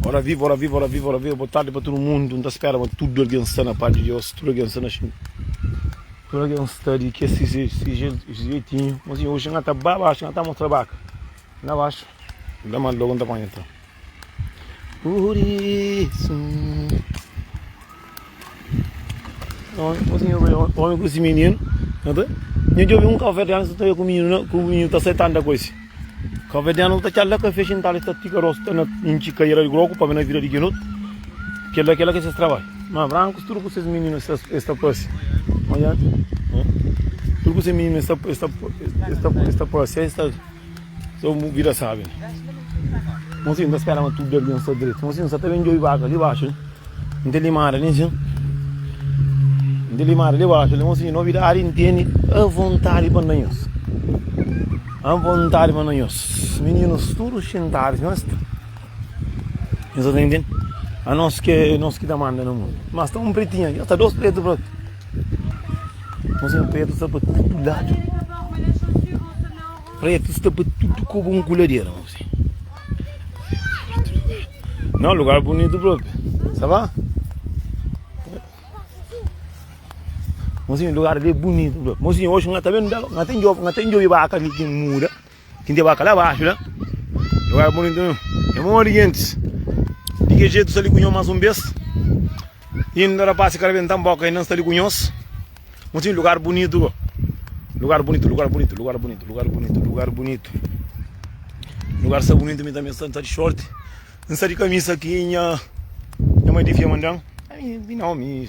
Ora viva, ora viva, ora viva, ora viva. Boa tardi pa tudu mundu. N ta spera ma tudu algen sta na paz di Deus, tudu algen sta na xinti, tudu algen sta di kes si si jeitinhu. Mas oji N ta ba baxu, N ta mostra baka la baxu. La ma logu N ta panha ta. Pur isu. Omi ku si mininu Nha djobe un kauverdianu sa ta ku mininu ku mininu ta sai tanta koisi Kauverdianu ta txal la kafe xintadu ta tika rostu ta na intxi kaira di grogu pa na vida di kel otu Kela kela ke ses trabadju Ma brankus tudu ku ses mininu es ta fasi Odja Tudu ku ses mininu es ta es ta es ta fasi es ta So vida sabi. Mosinhu n ta spera ma tudu algen sta dretu. Mosinhu n sa ta ben djobe baka li baxu li. N ten limada li nsin. N ten limada li baxu li. Mosinhu novidadi n tene avontadi pa na nhos. Avontadi pa na nhos. Mininus tudu xintadu sima sta. Nhos sa ta intende? Anos ke nos ki ta manda na mundu. Ma sta un pretinhu li. Sta dos pretu propi. Mosinhu pretu sta pa tudu ladu. Pretu sta pa tudu kobon ku ladera mosi. Não, lugar bonito propi. Ça va? Mosinho, lugar ali é bonito propi. Mosinho, hoje nga ta ben da, nga ten djobe, nga ten djobe baka ali ki muda. Ki ten baka lá baixo lá. Lugar bonito mesmo. É modi gentis. Di ki jeito sta li ku nho mais um bes. Inda rapaz ka rebenta boka inda sta li ku nhos. Mosinho, lugar bonito go. Lugar bonito, lugar bonito, lugar bonito, lugar bonito, lugar bonito. Lugar sta bonito, mi também sta di short. N sta di camisa ki nha nha mãe devia mandan. Ami, mi não, mi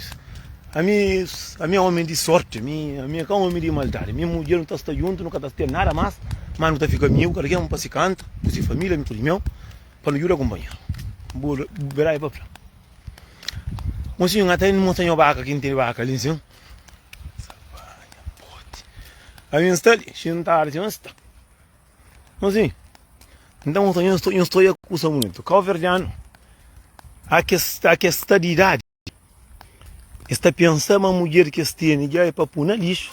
ami ami é homem di sorte, mi ami é ka homem di maldade. Mi mudjer nu ta sta junto, nu ka ta ter nada mas, mas nu ta fika amigo, kada ken pa si kantu, ku si família, mi ku di meu, pa nu djuda kunpanheru. Bu verdade pa fla. Mosinhu, N ta mostra nho baka ki N tene baka li nsin. Ami N sta li, xintadu si N sta. Mosinhu, N ta mostra nho, nho sta oia kusa bunitu. Kauverdianu, a kes, a kes sta di idadi, es ta pensa ma mudjer ki es tene dja é pa pui na lixu.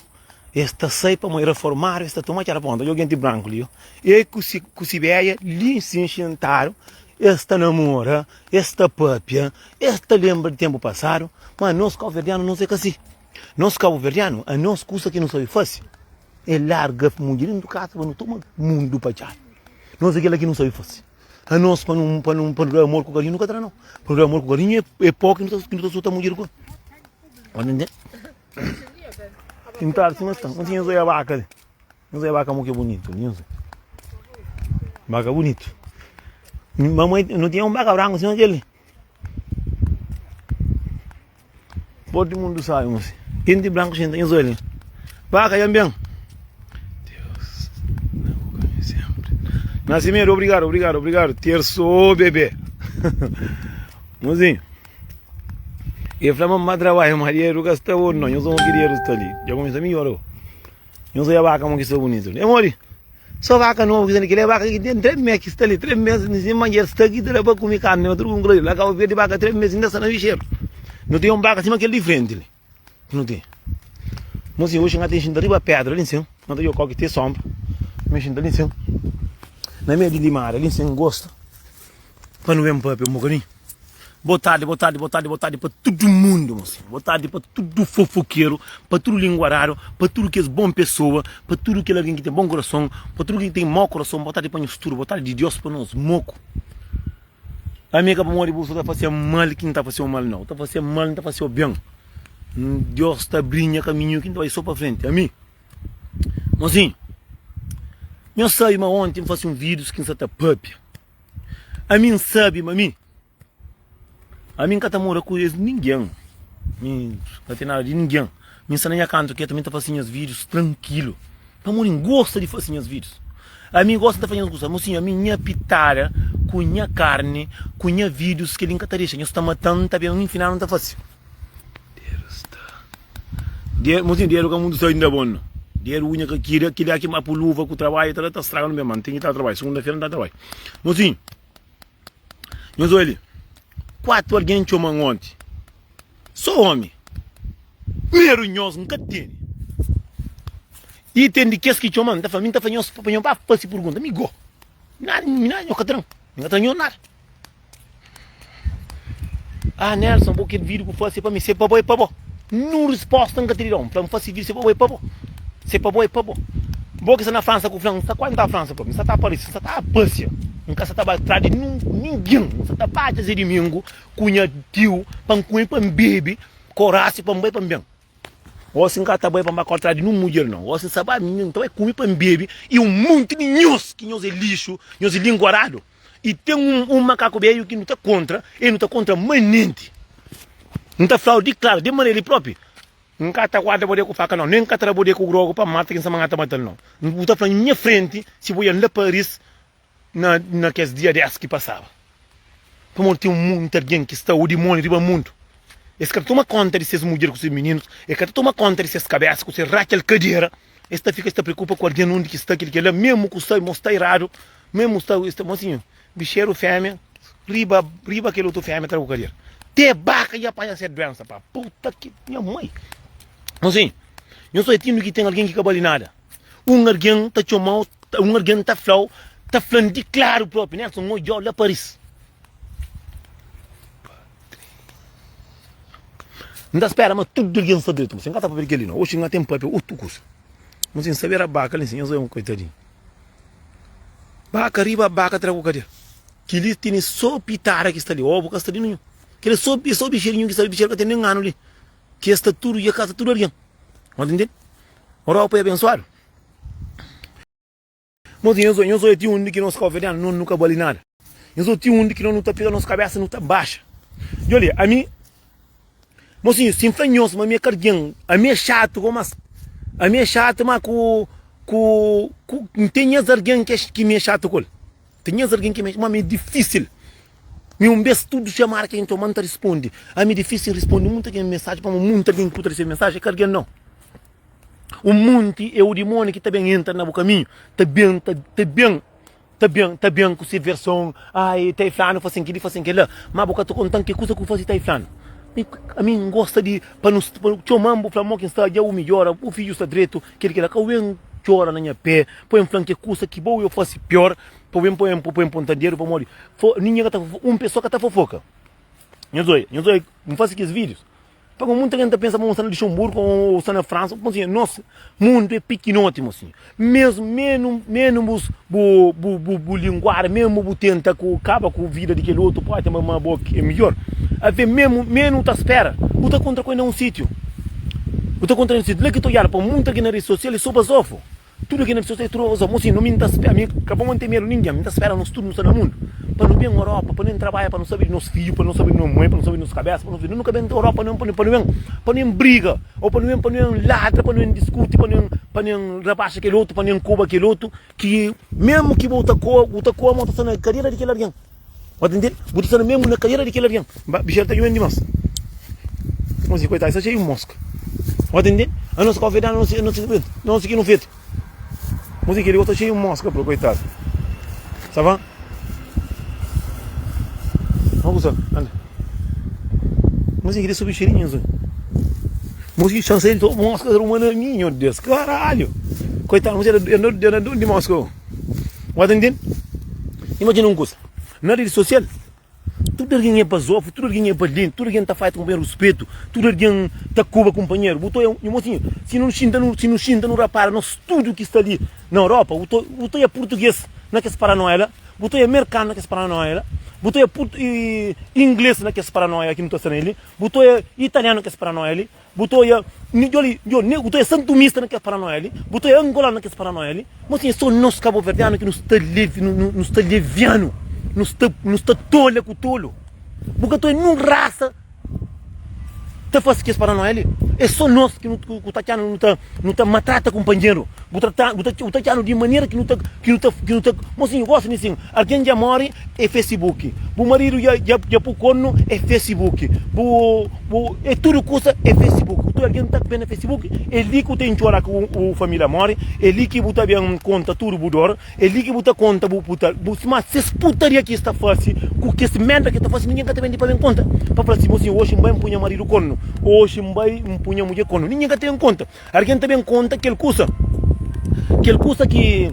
Es ta sai pamodi reformadu, es ta toma txada ponta. Djo genti branku li, e ku si, ku si beia li nsin xintadu, es ta namora, es ta papia, es ta lenbra di tenpu pasadu. Ma nos kauverdianu nos é ka si. Nos kauverdianu, anos kusa ki nu sabe fase é larga mudjer dentu kasa pa nu toma mundu pa txada. Nos é kila ki nu sabe fase. Anos pa nu, pa nu, pa nu da amor ku karinhu nu ka ta da nau. Pa nu da amor ku karinhu é, é poku ki nu ta, ki nu ta suta mudjer ku el. Pintadu sima sta. Mas nhos oia baka li. Nhos oia baka mo ki bunitu. Nhos oia. Baka bunitu. Mamãe não tinha um baka branco sima kel li. Todo mundo sabe, moço. Gente branco xinta, nhos oia li. Baka já bem. Deus, sempre. Nascimento, obrigado, obrigado, obrigado. Terço bebê. Mozinho. E fla ma ma trabadju ma dinheru ka sta bon no, nhos omi ki dinheru sta li dja kumesa midjora go. Nhos odja baka mo ki sta bunitu li. E modi? So baka nobu ki sta li, kila e baka ki ten 3 mes ki sta li, 3 mes si manjer sta ki ta da pa kume karni ma tudu ku la Kabu Verdi baka 3 mes inda sta na bixeru. No ten un baka sima kel di frenti li. No ten. Mosi oxi nha ten xinta riba pedra li nsin, nha ta djobe kau ki ten sombra, nha xinta li nsin na meiu di limada li nsin gosta. Pa nu ben papia un bokadinhu. Bo tardi, bo tardi, bo tardi, bo tardi pa tudu mundu, mosinhu. Bo tardi pa tudu fofokeru, pa tudu linguaradu, pa tudu kes bon pesoa, pa tudu kel algen ki ten bon kurason, pa tudu ken ki ten mau kurason. Bo tardi pa nhos tudu. Bo tardi di Dios pa nos moku. Ami é ka pamodi bu sta ta fase mal ki N ta faseu mal, nau. Ta fase mal, N ta faseu ben. Dios ta abri nha kaminhu ki N ta bai so pa frenti. Ami, mosinhu, nhos sabe ma onti N fase un vídius ki N sta ta papia. Ami N sabe ma mi Ami N ka ta mora ku es ningen Mi N ka ten nada di ningen Mi N sta na nha kantu ketu mi ta fase nhas vídius trankilu Pamodi N gosta di fase nhas vídius Ami N gosta di ta fase nhas kusa Mosinhu ami nha pitada ku nha karni ku nha vídius kel-li N ka ta dexa Nhos ta mata-m N ta ben infinadu N ta fase. Mosinhu dedu ka mundo sai inda bon no dedu unha ka kida kila ki ma pu luva ku trabalho ta ta straga no ben ma nten ki ta trabalho segunda fera nta trabalho mosinhu nhos oia li 4 algen txoman onti so omi medu nhos nka tene i ten di kes ki txoman nta fla mi nta fla nhos pa nhos ba fasi purgunta mi go nada mi nada nhos ka tra-m mi ka tra nhos nada. Ah Nelson, bo kel vídeo ku fase pa mi, se pa bo é pa bo. Nun risposta N ka tene dau. N fla, N fase vídeo se pa bo é pa bo. Se pa bo é pa bo. Bo ki sta na Fransa ku fla, N sta kuase N ta Fransa propi, N sta ta Paris, N sta ta pasia. N ka sta ta ba tras di nun ningen. N sta ta badja Zé Dimingu ku nha tiu pa N kume, pa N bebe, korasi pa N bai pa N ben. Gosi N ka ta bai pa N ba kontra di nun mudjer nau. Gosi N sta bai, N ta bai kume pa N bebe i un monti di nhos ki nhos é lixu, nhos é linguaradu. I ten un, un makaku bedju ki nu ta kontra, e nu ta kontra manenti. N ta fla-u di klaru, di manera li propi, N ka ta guarda bo de ku faka nau, nen N ka ta da bo de ku grogu pa mata kin sta manga ta matal nau. Bu ta fla-m nha frenti si bo ian la Paris na, na kes dia des ki pasaba. Pamodi ten munti algen ki sta o dimoniu riba mundu. Es ka ta toma konta di ses mudjer ku ses mininus, es ka ta toma konta di ses kabesa ku ses ratxa-l kadera. Es ta fika es ta preokupa ku algen undi ki sta kel kel la, memu ku sta mo sta eradu, memu sta sta mosinhu, bixeru femia riba riba kel otu femia tra ku kadera. Te baka dja panha se duensa pa puta ki nha mai. Mosinhu, nho so é tindu ki ten algen ki ka bali nada. Un algen ta txomau, un algen ta flau, ta flan di klaru propi, Nelson, N odjau la Paris. N ta spera ma tudu algen sta dretu. N ka ta papia di kel-li nau. Oxi N ka ten papia otu kusa. Mas N sabe era baka li sin. Nhos oja un koitadinhu. Baka riba baka tra ku kadia. Kel-li tene so pitada ki sta li. Obu ka sta li ninhun. Kel-li so, é so bixerinhu ki sta li. Bixeru ka ten nen anu li. Ki es sta tudu, dja kasa tudu algen. Nhos ntende? Europa é abensuadu. Nos nhos nhos oja ti undi ki nos kauverdianu no nu ka bali nada. Nhos oja ti undi ki no nu ta pega nos kabesa nu ta baxa. Djo li, ami, mosinhu, si N fla nhos ma mi é ka algen, ami é xatu go mas, ami é xatu ma ku, ku, ku, N ten nhas algen ki ki mi é xatu ku el. Ten nhas algen ki mi é, ma mi é difisil. Mi un bes tudu xamada ki N toma N ta rispondi. Ami é difisil rispondi munta algen mensaji pamodi munta algen ki ku ta resebe mensaji é ka algen nau. Un monti é o dimóni ki ta ben entra na bu kaminhu, ta ben, ta, ta ben, ta ben, ta ben ku se verson, ai, ta e flanu fasen kili, fasen kila, ma bu ka ta kontan ke kusa ku fasi ta e flanu. Mi, ami N gosta di pa nu, pa txoman bu fla mo ki N sta, dja bu midjora, bu fidju sta dretu, kel kila, ka bu ben txora na nha pé, pa ben flan ke kusa ki bo eu fasi pior, pa ben pa ben pa ben pontan dedu pamodi fo, ninguém ka ta, un pesoa ka ta fofoka. Nhos oia, nhos oia, N fasi kes vídius. Pabia munta algen ta pensa ma un sta na Luxemburgo ou sta na Fransa. Mosinha, nos mundu é pikinoti, mosinha. Mesmu menu menu bu bu bu bu bu linguada, mesmu bu tenta ku kaba ku vida di kel otu pode ma ma bo é midjor. Ave mesmu menu ta spera, bu ta kontra ku el na un sitiu. Bu ta kontra el na un sitiu. La ki ta odjadu pa munta algen na redi sosial é so bazofu. Tudu ki na pesoas é tudu razon. Mosinhu, mi N ta spera, mi ka pa mante medu ningen, mi ta spera nos tudu nu sta na mundu pa nu ben Europa, pa nu ben trabadja, pa nu sabe di nos fidju, pa nu sabe di nos mãe, pa nu sabe di nos kabesa, pa nu nu ka ben Europa pa nu pa nu ben pa nu ben briga, ou pa nu ben pa nu ben ladra, pa nu ben diskuti, pa nu ben pa nu ben rabaxa kel otu, pa nu ben koba kel otu, ki mesmu ki bu ta koba, bu ta koba ma bu ta sta na kadera di kel algen. Bu ta ntende? Bu ta sta na mesmu na kadera di kel algen. Ba, bixera ta djuben dimas. Mosi, koitadu, sta xeiu moska. Bu ta ntende? Anos kau-verdianu, anos, anos, anos ki nu fetu. Mosi, kel li gosta xeiu moska, bro, koitadu. Sa va? Vamos kusa, anda. Mosi, kel li so bixerinhu, nhu. Mosi, xansa el to moska ruma na mi, nho Deus, karalhu. Koitadu, mosi, era, era, era dodu di moska, ô. Bu ta ntende? Imajina un kusa, na redi sosial, tudu algen é bazofu, tudu algen é balenti, tudu algen ta falta kunpanheru ruspetu, tudu algen ta koba kunpanheru. Bu ta oja, nha mosinhu, si nu xinta nu, si nu xinta nu rapara nos tudu ki sta li na Europa, bu ta, bu ta oja purtuges na kes paranoia la, bu ta oja merkanu na kes paranoia la, bu ta oja purtu, ingles na kes paranoia ki nu ta sta na el li, bu ta oja italianu na kes paranoia li. Bu ta oia bu ta oia santumista na kes paranoia li, bu ta oia angolanu na kes paranoia li, mas é so nos kabuverdianu ki nu sta nu sta levianu, nu sta nu sta tola ku tolu. Bu ka ta oia nun rasa ta fasi kes paranoia li. É so nos ki nu ku ta atxanu nu ta nu ta matrata kunpanheru, bu ta bu ta atxanu di manera ki nu ta ki nu ta ki nu ta mosinhu gosi di sin Algen dja móre, é Facebook. Bu maridu dja, dja, dja pô kornu, é Facebook. Bu, bu, é tudu kusa, é Facebook. Tudu algen ta ben na Facebook, é li ki bu ta intxora ki bu, bu família móre, é li ki bu ta ben konta tudu bu dor, é li ki bu ta konta bu puta, bu, ma ses putaria ki es ta fase, ku kes merda ki es ta fase, ningen ka ta ben di pa ben konta. Pa fla si, mosinhu, oxi N bai N pui nha maridu kornu, oxi N bai N pui nha mudjer kornu. Ningen ka ta ben konta. Algen ta ben konta kel kusa, kel kusa ki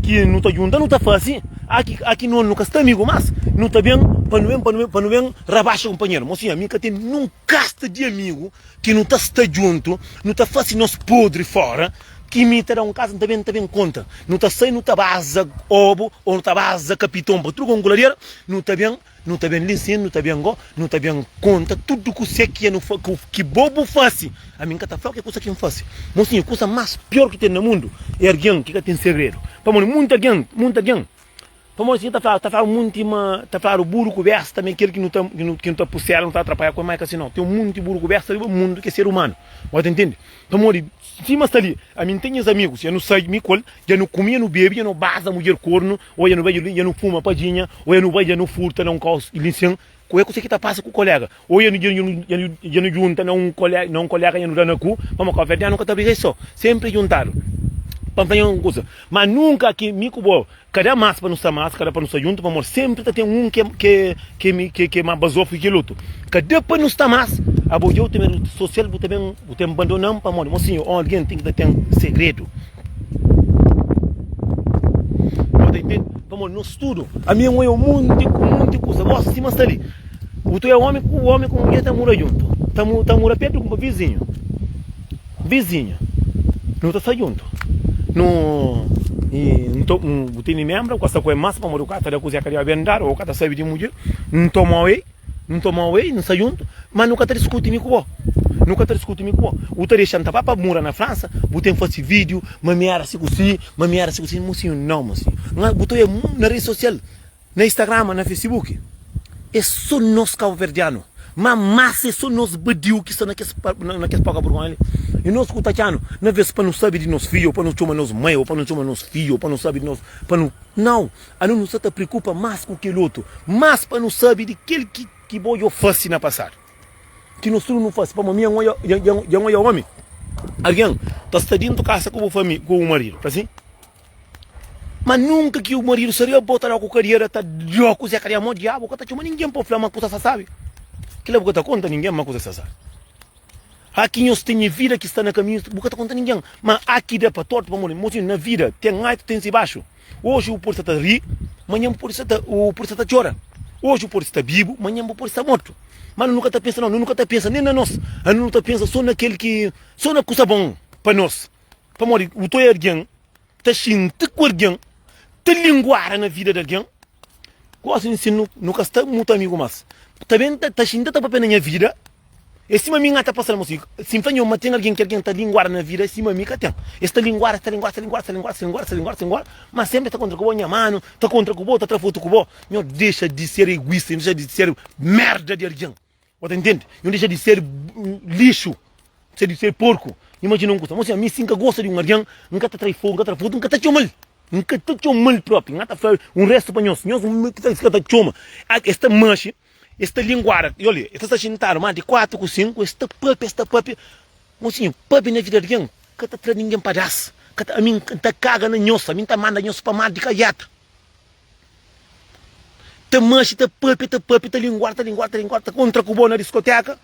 ki nu ta djunta nu ta fase, aki aki no nu ka sta amigu mas, nu ta ben. Pa nu ben, pa nu ben, pa nu ben rabaxa kunpanheru. Mosinhu, ami N ka ten nun kasta di amigu ki nu ta sta djuntu, nu ta fase nos podri fóra, ki mi ta da un kasa, N ta ben, N ta ben konta. Nu ta sai, nu ta baza obu ô nu ta baza kapiton pa tudu konkuladera, nu ta ben, nu ta ben li nsin, nu ta ben go, nu ta ben konta tudu kuse ki nu ki bo bu fase. Ami N ka ta fla-u ke kusa ki N fase. Mosinhu, kusa más pior ki ten na mundu é algen ki ka ten segredu. Pamodi munti algen, munti algen. Pamodi si ta fladu, ta fladu munti ma ta fladu buru ku besta ma é kel ki nu ta ki nu ta pusera, nu ta atrapaia ku el, ma é ka si nau. Ten munti buru ku besta riba mundu ki é ser umanu. Bo ta intende? Pamodi sima sta li, ami N ten nhas amigus, dja nu sai mi ku el, dja nu kume, dja nu bebe, dja nu baza mudjer kornu, ô dja nu bai dja nu fuma padjinha, ô dja nu bai dja nu furta na un kau li nsin. Ku é kuse ki ta pasa ku kolega. Ô dja nu dja nu djunta na un kolega na un kolega dja nu da na ku, pamodi kabuverdianu ka ta briga é so, senpri djuntadu. Pa N fla nha un kusa, ma nunka ki mi ku bo Ka da más pa nu sta más, ka da pa nu sta djuntu, pamodi sénpri ta ten un ki é más bazofu ki kel otu. Ka da pa nu sta más, abo dja bu ta ben redi sosial, bu ta ben, bu ta ben bandona-m pamodi mosinhu, ô algen ten ki ta ten segredu. Bu ta intende? Pamodi nos tudu, ami N oia un monti, un monti kuza. Gosi sima sta li, bu ta oia ómi ku ómi ku mudjer ta mora djuntu, ta mora pertu ku vizinhu. Vizinha, nu ta sta djuntu. Nu nton bu tene membra, bu ka sta ku el mas pamodi bu ka ta da kuzê ka debe ben dadu, ô ka ta sabe di mudjer. N toma-u ei, N toma-u ei, nu sta djuntu, ma nu ka ta diskuti mi ku bo. Nu ka ta diskuti mi ku bo. Bu ta dexa-m ta ba pa mora na Fransa, bu ten fase vídiu ma mi éra si ku si, ma mi éra si ku si. Mosinhu, nau mosinhu. Bu ta oja na redi sosial. Na Instagram, na Facebook é so nos kabuverdianu, ma mas é so nos badiu ki sta na kes na kes poka burgonha li. E nos ku ta atxanu na ves pa nu sabi di nos fidju, ou pa nu txoma nos mai, ou pa nu txoma nos fidju, ou pa nu sabi di nos, pa nu, nau, anu nu sa ta prikupa mas ku kel otu, mas pa nu sabi di kel ki ki bo djo fasi na pasadu, ki nos tudu nu fasi, pamo mi djan oia djan oia omi, algen ta sta dintu kasa ku bu fami ku bu maridu, ta sin? Ma nunka ki u maridu sta riba bo ta da ku kadiera ta djo ku ze kadia mo diabu ka ta txoma ningen pa fla ma kusa sta sabi kila bu ka ta konta ningen ma kusa sta sabi ha ki nhos tene vida ki sta na kaminhu bu ka ta konta ningen ma ha ki da pa tortu pamodi mosinhu na vida ten altu ten si baxu oji bu podi sta ta ri manhan bu podi sta ta u podi sta ta txora oji bu podi sta bibu manhan bu podi sta mortu ma nu ka ta pensa nu ka ta pensa nen na nos anu nu ta pensa so na kel ki so na kusa bon pa nos pamodi bu ta oja algen ta xinti ku algen, ta linguara na vida di algen. Gosi nsin nu, nu ka sta mutu amigu mas. Ta ben ta, ta xinti ta papia na nha vida, é sima mi N ta pasa na mosi. Si N fla nho ma ten algen ki algen ta linguara na vida, é sima mi ka ten. Es ta linguara, es ta linguara, es ta linguara, es ta linguara, es ta linguara, es ta linguara, es ta linguara, ma senpri es ta kontra ku bo, nha manu, ta kontra ku bo, ta tra fotu ku bo. Nho dexa di ser eguista, nho dexa di ser merda di algen. Bo ta intende? Nho dexa di ser lixu, dexa di ser porku. Imajina un kusa, mosinha, mi si N ka gosta di un algen, N ka ta trai fogu, N ka ta tra fotu, N ka ta txoma-l. N ka ta txoma-l propi. N ka ta fla un restu pa nhos. Nhos ki ta fika ta txoma. Es ta manxe, es ta linguara. I oli, es ta sta xintadu ma di kuatu ku sinku, es ta papia, es ta papia. Mosinhu, papia na vida di algen ka ta tra ningen padás. Ka ta, ami N ta kaga na nhos, ami N ta manda nhos pa mar di kaiata. Ta manxe, ta papia, ta papia, ta linguar, ta linguar, ta linguar, ta kontra ku bo na diskoteka.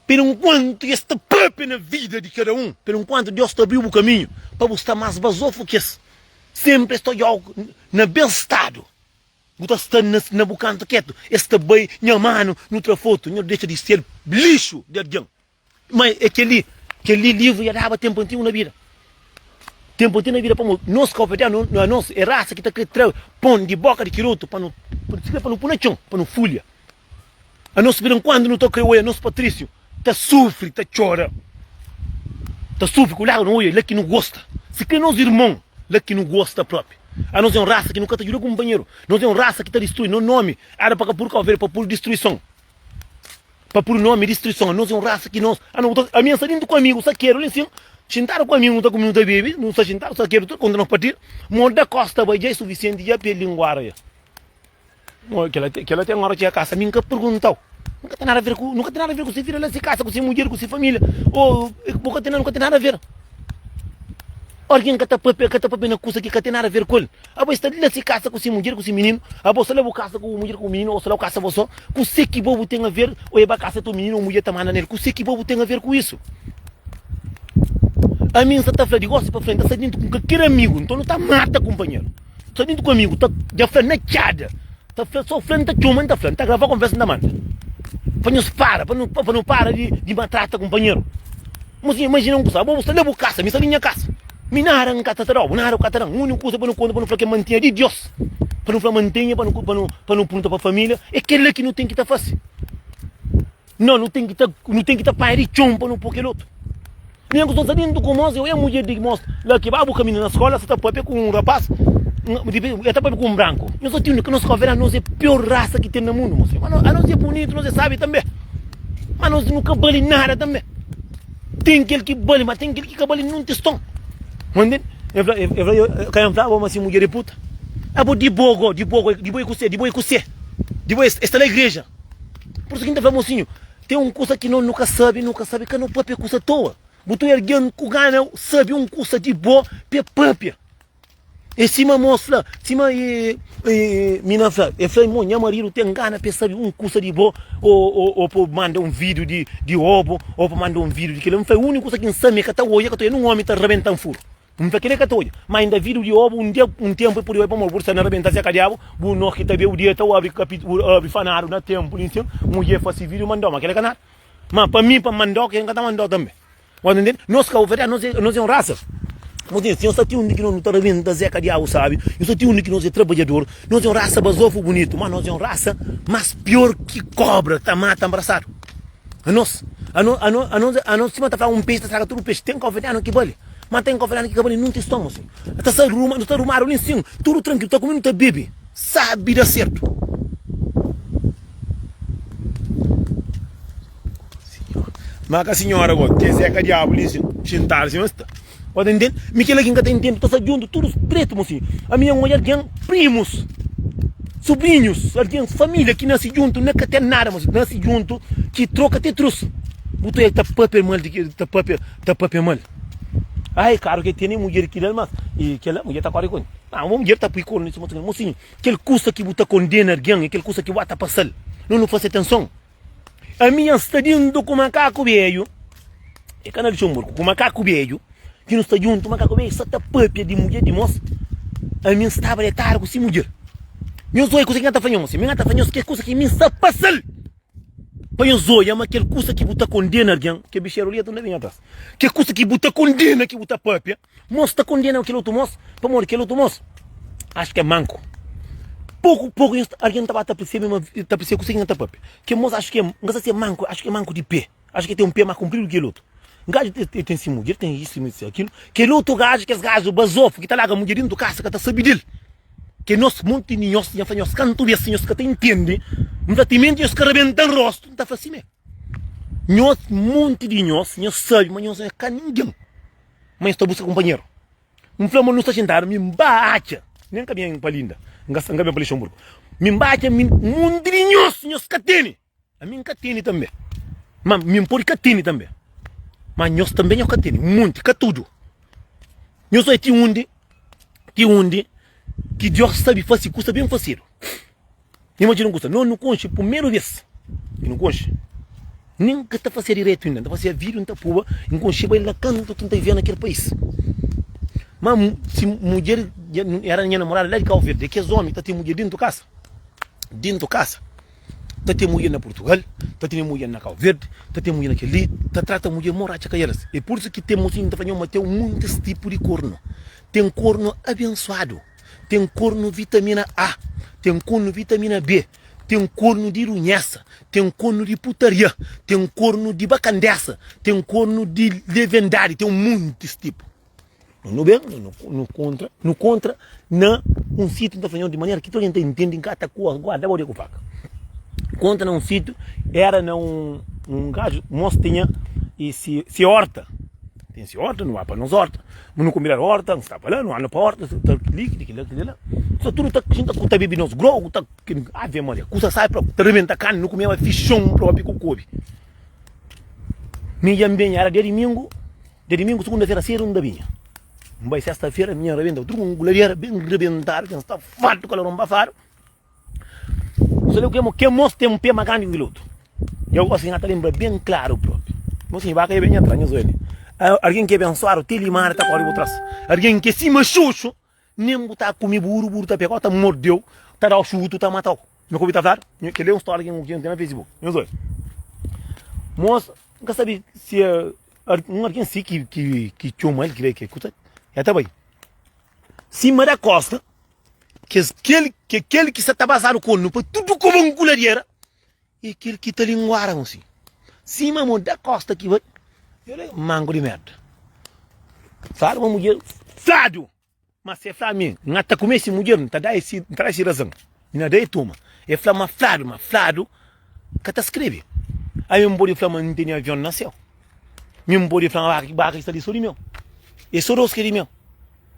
Pero enkuantu es ta papia na vida di kada un, pero enkuantu Deus ta abriu bu kaminhu pa bu sta mas bazofu ki es, senpri es ta odjau na ben stadu. Bu ta sta na bu kantu ketu, es ta bai, nha manu, nu tra fotu, nho dexa di ser lixu di algen. Ma é kel-li, kel-li livru dja daba ténpu antigu na vida. Ténpu antigu na vida pamodi nos kabuverdianu, anos é rasa ki ta krê tra pon di bóka di kel otu pa nu, pa nu poi na txon, pa nu fulha. Anos perenkuantu nu ta krê oia nos patrísiu ta sufri, ta txora, ta sufri ku lágrimas na oia, la ki nu gosta. Si krê nos irmon, la ki nu gosta própi. Anos é un rasa ki nu ka ta djuda kunpanheru. Nos é un rasa ki ta distrui. Nos nómi éra pa ka puru Kabuverdi, pa puru distruison. Pa puru nomi distruison Anos é un rasa ki nos Ano bu ta Ami N sta dintu ku amigu sakeru li nsin Xintadu ku amigu nu ta kume nu ta bebe Nu sta xintadu sakeru tudu konta nos partir Mo da kosta bai dja é sufisienti dja pa el linguara dja Mo kela kela ten ora txega kasa mi N ka perguntau N ka ten nada a ver ku Nu ka ten nada a ver ku si vida la si kasa ku si mudjer ku si familia o bo ka ten nu ka ten nada a ver Algin ka ta papia ka ta papia na kusa ki ka ten nada a ver ku el. Abo sta li na si kasa ku si mudjer ku si mininu, abo sta la bu kasa ku bu mudjer ku bu mininu, o sta la bu kasa bo so, kuse ki bo bu ten a ver, o e ba kasa to mininu o mudjer ta manda nel, kuse ki bo bu ten a ver ku isu? Ami nsa ta fla di gosi pa frenti, nta sta dintu ku kalker amigu, nton nu ta mata kunpanheru, nta sta dintu ku amigu, ta dja fla na txada. Ta fla so fla, N ta txoma, N ta fla, N ta grava konversa, N ta manda. Pa nhos para, pa nu, pa nu para di, di maltrata kunpanheru. Mosinhu, imajina un kusa, abo bu sta la bu kasa, mi sta li nha kasa. Mi nada N ka ta ta da-u, nada bu ka ta da-m. Úniku kusa pa nu konta, pa nu fla ke mantinha di Diós, pa nu fla mantinha, pa nu, pa nu, pa nu pergunta pa família, é kel-la ki nu ten ki ta fase. No, nu ten ki ta, nu ten ki ta panha di txon pa nu pô kel otu. Mi ku sta dentu ku mos, eu e mudjer di mos la ki ba bu kaminhu na skola, sa ta papia ku un rapaz, e ta papia ku un branku. Nos ta tinu ki nos kabuverdianu, nos é pior rasa ki ten na mundu, mos. Ma anos é bunitu, nos é sabi tanbe, ma nos nu ka bali nada tanbe. Ten kel ki bali, ma ten kel ki ka bali nun tiston. Ma ntende? E fla, e fla, ka N flaba ma si mudjer é puta? Abo di bo go, di bo go, di bo é kuse, di bo é kuse, di bo é sta na igreja. Pur isu ki N ta fla, mosinhu, ten un kusa ki no nu ka sabe, nu ka sabe, ka no papia kusa toa. Bu ta algen ku gana sabe un kusa di bo pa e papia. É sima mos fla, sima e, e, mina fla, e fla, mo, nha maridu ten gana pa e sabe un kusa di bo, o, o, o pa manda un vídiu di, di obu, o pa manda un vídiu di kila. N fla, úniku kusa ki N sabe ma e ka ta oja, ka ta oja, nun omi ta rabenta-m furu. N fla, Kel-li ka ta odja. Má inda vidu di obu, un dia, un ténpu, el pode bai pamodi bu sta na rabenta se kadiabu, bu no ki ta be, bu dia ta abri kapi, bu abri fanadu na ténpu li nsin, mudjer fase vidu mandau, má kel-li ka nada. Má pa mi, pa N mandau, kel-li N ka ta mandau tanbe. Bu ta ntende? Nos kabuverdianu, nos é, nos é un rasa. Bu ntende? Si nos ta ti undi ki nos nu ta rabenta ze kadiabu, sabi? Nos ta ti undi ki nos é trabadjador. Nos é un rasa bazofu bunitu, má nos é un rasa más pior ki kobra, ta mata nbrasadu. Anos, anos, anos, anos, anos sima ta fla un pexi ta straga tudu pexi. Ten kabuverdianu ki bali. Ma ten kofrani ki ka bali nun tiston mosi. Ta sa ruma, nu ta rumadu li nsin, tudu trankilu, ta kume nu ta bebe. Sabi da sertu. Ma ka sinhora go, ke zeka diabu li nsin, xintadu sima sta. Bo ta intende? Mi kila ki N ka ta intende, ta sa djuntu tudu dretu mosi. Ami N odja algen, primus, subrinhus, algen, familia ki nasi djuntu, na ka ten nada mosi, nasi djuntu, ki troka te trus. Bu ta ta papia mal di ki, ta papia. Ta papia mal. Ai, karu ke tene mudjer ki dal mas i kela mudjer ta kori ku el. Ma un mudjer ta pui kornu nisu mosinhu. Mosinhu, kel kusa ki bu ta kondena algen e kel kusa ki bu ata pasal. No nu fasi atenson. Ami nha sta dintu ku makaku bedju, e ka na Luxemburgo, ku makaku bedju, ki nu sta djuntu, makaku bedju sa ta papia di mudjer di mos. Ami N staba detadu ku si mudjer. Nhos oi kusa ki N ta fla nhos. Mi N ta fla nhos ke kusa ki mi sta pasal. Pa nhos odja ma kel kusa ki bu ta kondena algen, kel bixeru li ta ben atras. Kel kusa ki bu ta kondena, ki bu ta papia, mos ta kondena kel otu mos, pamodi kel otu mos axa ki é manku. Poku poku nhos algen ta ba ta persebe ma ta persebe kusa ki nha ta papia. Kel mos axa ki é, N ka sa si é manku, axa ki é manku di pe, axa ki el ten un pe más kunpridu ki kel otu. Un gaju el ten si mudjer, el ten isu, el ten akilu. Kel otu gaju, kes gaju bazofu ki ta larga mudjer dintu kasa ka ta sabe del. Ke nos monti di nhos nha fla nhos kantu bes nhos ka ta intende N fla timenti nhos ka rabenta-m rostu N ta fla simé Nhos monti di nhos nhos sabe ma nhos é ka ningen ma nhos ta buska kunpanheru N fla ma nu sta xintadu mi N ba atxa nen ka ben pa Linda N ka ben pa Lixonburgu mi N ba atxa mi monti di nhos nhos ka tene. Ami N ka tene tanbe. Ma mi N pode ka tene tanbe. Ma nhos tanbe nhos ka tene. Un monti, ka tudu. Nhos oi ti undi, ti undi ki Dios sabe fase kusa ben fasedu. Imajina un kusa, nos nu konxe primeru bes ki nu konxe, nin ka ta fasea diretu inda, N ta fasea video, N ta puba, N konxeba el na kantu ki N ta vivia na kel pais. Ma si mudjer era nha namorada la di Kau Verdi, kes omi ta ten mudjer dentu kasa, dentu kasa. Ta ten mudjer na Purtugal, ta tene mudjer na Kau Verdi, ta ten mudjer na kel-li, ta trata mudjer mo ratxa kaieras. É pur isu ki ten mosinhu ki ta fla, Nho, ma ten muntis tipu di kornu. Ten kornu abensuadu, ten kornu vitamina A, ten kornu vitamina B, ten kornu di runhesa, ten kornu di putaria, ten kornu di bakandesa, ten kornu di levendadi, ten muntis tipu. Nu ben, nu kontra, nu kontra na un sitiu, N ta fla nho di manera ki tudu algen ta intende, N ka ta guarda bo di ku faka. Kontra na un sitiu, era na un un gaju, mos tinha e si si horta, ten si horta, nu ba pa nos horta, nu kumbidadu horta, nu sta pa la, nu anda pa horta, ta li, di kila, kila la, so tudu ta xinta ku ta bibi nos grogu, ta ave maria, kusa sai propi, ta rebenta karni, nu kumeba fixon propi ku kobi. Mi dja N ben, era dia dimingu. Dia dimingu, sugunda-fera sedu N ta binha. N bai sesta-fera, minha rabenta tudu ku guladera ben rabentadu, ki N sta fartu, kaloron bafadu. N sta leba ke mos ten un pe ma grandi ki kel otu. Dja gosi N ta lenbra ben klaru propi. Mosinhu, baka ya ben nha tras, nha zoia li. Algen ki é abensuadu te limada ta kori bu tras. Algen ki é sima xuxu, nen bu ta kume buru, buru ta pegau, ta mordeu, ta dau xutu, ta matau. Nhu ka obi ta fladu? Kel-li é un stória ki N ten na Facebook. Nhos odja. Mos, N ka sabe si é un algen si ki txoma-l, ki bai, ki kusa, el ta bai. Sima da kósta, kes kel ke kel ki sa ta bazadu konu pa tudu kobon ku ladera e kel ki ta linguara mosi. Sima mo da kósta ki bai, el é mangu di merda. Fladu ma mudjer, fladu! Ma si e fla mi, N ka ta kume si mudjer, N ta da e si, N ta da e si razan. N na da e tuma. E fla ma fladu, ma fladu ka ta skrebe. Ami N pode fla ma N tene avion na séu. Mi N pode fla ma baka, baka ki sta li so di meu. E so dos ki é di meu.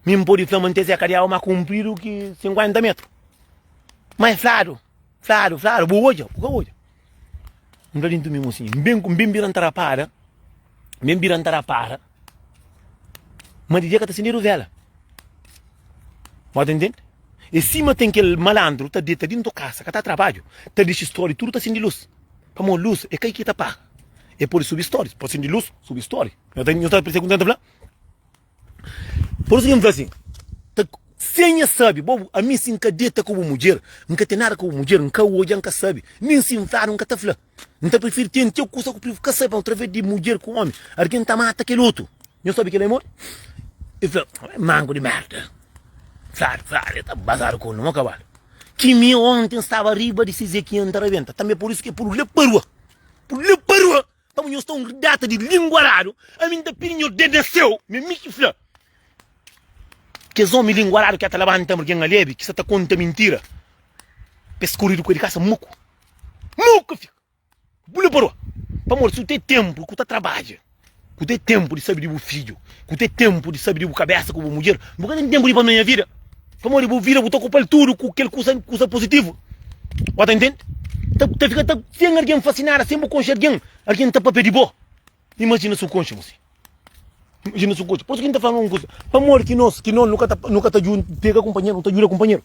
Mi N pode fla ma N ten seka di agu más kunpridu ki 50 metru. Ma e fladu, fladu, fladu, bu odja, bu ka odja. N fla dintu mi, mosinhu, N ben, N ben bira N ta rapada, N ben bira N ta rapara ma di dia ka ta sindedu vela. Bo ta intende? E sima ten kel malandru ta deta dintu kasa, ka ta trabadju, ta dixi stori, tudu ta sindi lus. Pamodi lus e kai ki ta paga. E pode subi stori, pode sindi lus, subi stori. Nho ta, nho ta persebi ku N ta fla? Por isu ki N fla asin, ta, sen nha sabe, bo, ami si N ka deta ku bu mudjer, N ka ten nada ku bu mudjer, N ka odja, N ka sabe, nin si N fladu N ka ta fla. N ta prifiri ten txeu kusa ku ka sabe, pamodi atraves di mudjer ku omi, algen ta mata kel otu. Nho sabe kel-la é modi? El fla, Mangu di merda. Fladu, fladu, el ta bazadu ku no kabalu. Ki mi onti N staba riba di Sizekian N ta rabenta. Tanbe pur isu ki é pudu la pa rua. Pudu la pa rua! Pamodi nhos sta un data di linguaradu, ami N ta pidi nhos Deus na séu, ma é mi ki fla. Kes omi linguaradu ki ata labanta algen alebi, ki sta ta konta mintira, pa es koridu ku el di kasa muku. Muku fika. Bu la parou. Pamodi si bu ten tenpu ku ta trabadja, ku ten tenpu di sabe di bu fidju, ku ten tenpu di sabe di bu kabesa ku bu mudjer, bu ka ten tenpu di pamia nha vida. Pamodi bu vida bu ta okupal tudu ku kel kusa kusa puzitivu. Bo ta intende? Ta ta fika ta sen algen fasi nada, sen bu konxe algen, algen ta papia di bo. Imajina si bu konxe bo si. Imajina si bu konxe. Por isu ki N ta fla un kusa, pamodi ki nos ki nos nu ka ta nu ka ta pega kunpanheru, nu ta djuda kunpanheru.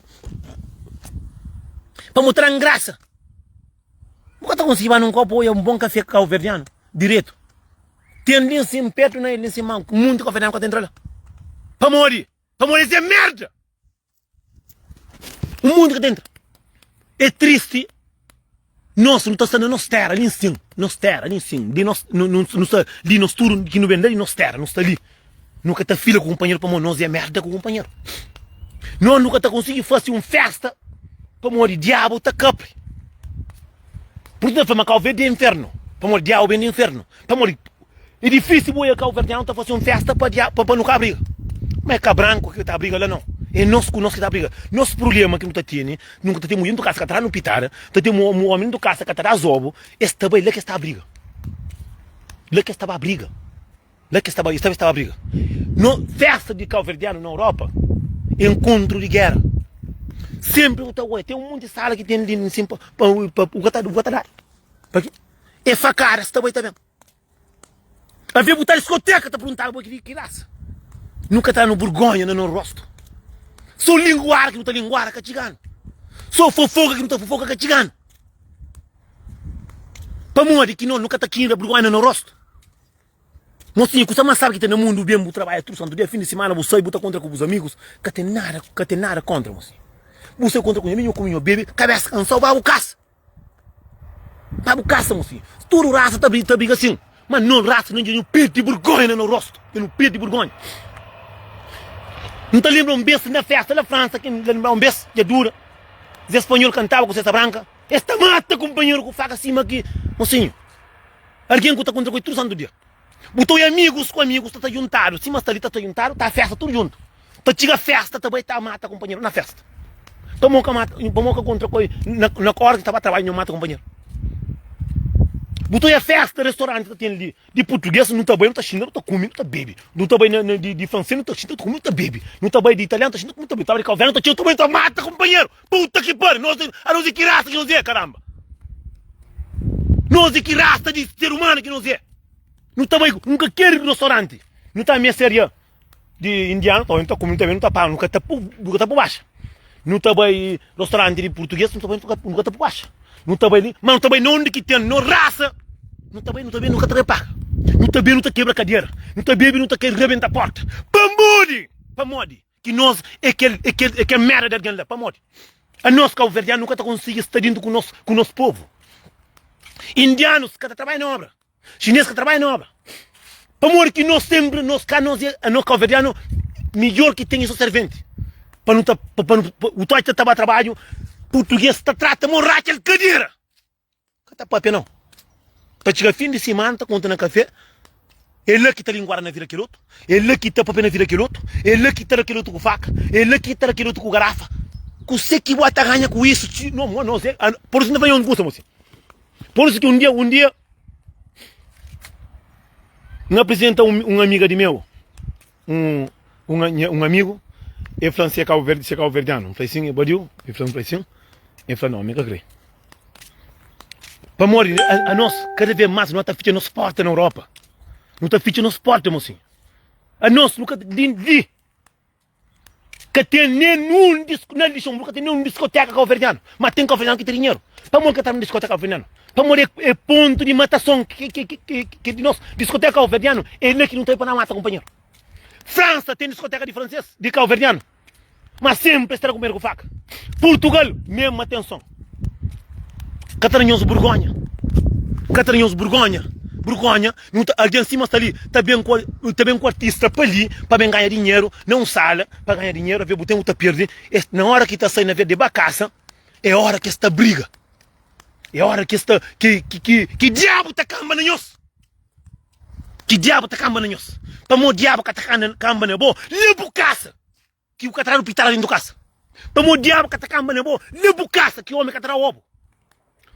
Pamodi ta dan grasa. Bu ka ta konsigi ba nun kopu oia un bon kafe kauverdianu diretu. Ten li nsin pertu na el li nsin ma munti kauverdianu ka ta entra la. Pamodi? Pamodi es é merda! Un munti ka ta entra. É tristi nos nu ta sta na nos tera li nsin, nos tera li nsin, di nos nu nu sta li nos tudu ki nu ben la di nos tera, nu sta li. Nu ka ta fila ku kunpanheru pamodi nos é merda ku kunpanheru. Nos nu ka ta konsigi fase un festa pamodi diabu ta kapri. Pur isu ta fla ma Kau Verdi é infernu, pamodi diabu ben di infernu. Pamodi é difísil bu oja kauverdianu ta fase un festa pa diabu pa nu ka briga. Ma é ka branku ki ta briga la nau, é nos ku nos ki ta briga. Nos prubléma ki nu ta tene, nu ka ta ten mudjer ntu kasa ka ta da nu pitada, ta ten omi ntu kasa ka ta da zobu, es ta bai la ki es ta briga, la ki es ta ba briga. La ki es ta es ta ba briga. No festa di kauverdianu na Europa é enkontru di gera. Sempri bu ta oia, ten un monti sala ki ten li nsin pa pa pa bu ka ta bu ka ta dadu. Pa ki? É fakada sta bai ta ben. Avia bu ta diskoteka ta perguntadu bo ki ki rasa. Nu ka ta danu burgonha na no rostu. So linguara ki nu ta linguara ka txiganu. So fofoka ki nu ta fofoka ka txiganu. Pamodi ki no nu ka ta kinda burgonha na no rostu? Mosinha, kusa mas sabi ki ten na mundu, ben bu trabadja tudu santu dia, fin di simana bu sai, bu ta kontra ku bus amigus, ka ten nada, ka ten nada kontra, mosinha. Bu sai kontra ku nha amigu, nho kume, nho bebe, kabesa kansau, ba bu kasa. Ba bu kasa, mosinha. Tudu rasa ta ta briga sin, ma no rasa no dja no perdi burgonha na no rostu, dja no perdi burgonha. N ta lembra un bes na festa la Fransa, ki N ta lembra un bes, dja dura, Zé Spanhol kantaba ku Cesta Branca, es ta mata kunpanheru ku faka sima ki, mosinhu. Algen ku ta kontra ku el tudu santu dia. Bu ta oia amigus ku amigus ta ta juntadu, sima sta li ta ta juntadu, ta festa tudu juntu. Ta txiga festa ta bai ta mata kunpanheru na festa. Pamo ka mata, pamo ka kontra ku el na na ora ki ta ba trabadju nho mata kunpanheru. Bu ta oia festa, restauranti ta ten li di purtuges, nu ta bai nu ta xinta nu ta kume nu ta bebe. Nu ta bai na na di di franses nu ta xinta nu ta kume nu ta bebe. Nu ta bai di italianu nu ta xinta nu kume nu ta bebe. Nu ta bai di kauverdi nu ta txiga nu ta bai nu ta mata kunpanheru. Puta ki pari, nos anos é ki rasa ki nos é, karamba. Nos é ki rasa di ser humano ki nos é. Nu ta bai, nu ka kere restauranti. Nu ta mercearia di indiano, ta, nu ta kume, nu ta bebe, nu ta paga, nu ka ta pu, nu ka ta pu baxa. Nu ta bai restauranti di português, nu ta bai, nu ka, nu ka ta pu baxa. Nu ta bai li, ma nu ta bai na undi ki ten no rasa. Nu ta bai, nu ta bebe, nu ka ta bai paga. Nu ta bebe, nu ta kebra kadera. Nu ta bebe, nu ta rebenta porta. Pamodi? Pamodi? Ki nos é kel é kel é kel merda di algen la pamodi? Anos kauverdianu nu ka ta konsigi sta dintu ku nos ku nos povu. Indianus ka ta trabadja na obra, xinês ka ta trabadja na obra. Pamodi ki nos senpri nos ka nos é anos kauverdianu midjor ki ten é so serventi. Pa nu ta pa nu u ta ta ba trabadju purtuges ta trata mo ratxa el kadera. Ka ta papia nau. Ta txiga fin di simana ta konta na kafé, é la ki ta linguada na vida kel otu, é la ki ta papia na vida kel otu, é la ki ta da kel otu ku faka, é la ki ta da kel otu ku garafa. Kuse ki bo ta ganha ku isu? No, mo, no, se, por isu N ta fla nhos un kusa, mosi. Por isu ki un dia, un dia, N aprizenta un, un amiga di meu, un, un, un amigu, el fla-m si é Cabo Verde, si é kabuverdianu. N fla sin, é badiu? El fla-m, fla sin. El fla, no, mi ka kre. Pamodi anos, kada vez más, no ta fitxa nos porta na Europa. Nu ta fitxa nos porta, mosinhu. Anos, nu ka, li, li, ka ten nenhun, na Luxemburgo ka ten nenhun diskoteka kabuverdianu. Ma ten kabuverdianu ki ten dinheru. Pamodi ka ta na diskoteka kabuverdianu? Pamodi é, é pontu di matason ki, ki, ki, ki, ki di nos diskoteka kabuverdianu é la ki nu ta bai pa na mata kunpanheru. Fransa ten diskoteka di fransês, di kabuverdianu. Ma senpri es ta da kumedu ku faka. Purtugal, mesmu atenson. Ka ta da nhos burgonha. Ka ta da nhos burgonha. Burgonha, nu ta, algen sima sta li, ta ben ku, ta ben ku artista pa li, pa ben ganha dinheru, na un sala, pa ganha dinheru, aves bu ten bu ta perde. Es, na ora ki ta sai na vez di ba kasa, é ora ki es ta briga. É ora ki es ta, ki, ki, ki, ki diabu ta kanba na nhos. Ki diabu ta kanba na nhos? Pamodi diabu ka ta kanba na bo na bu kasa, ki bu ka ta dadu pitada dentu kasa. Pamodi diabu ka ta kanba na bo na bu kasa, ki omi ka ta da obu.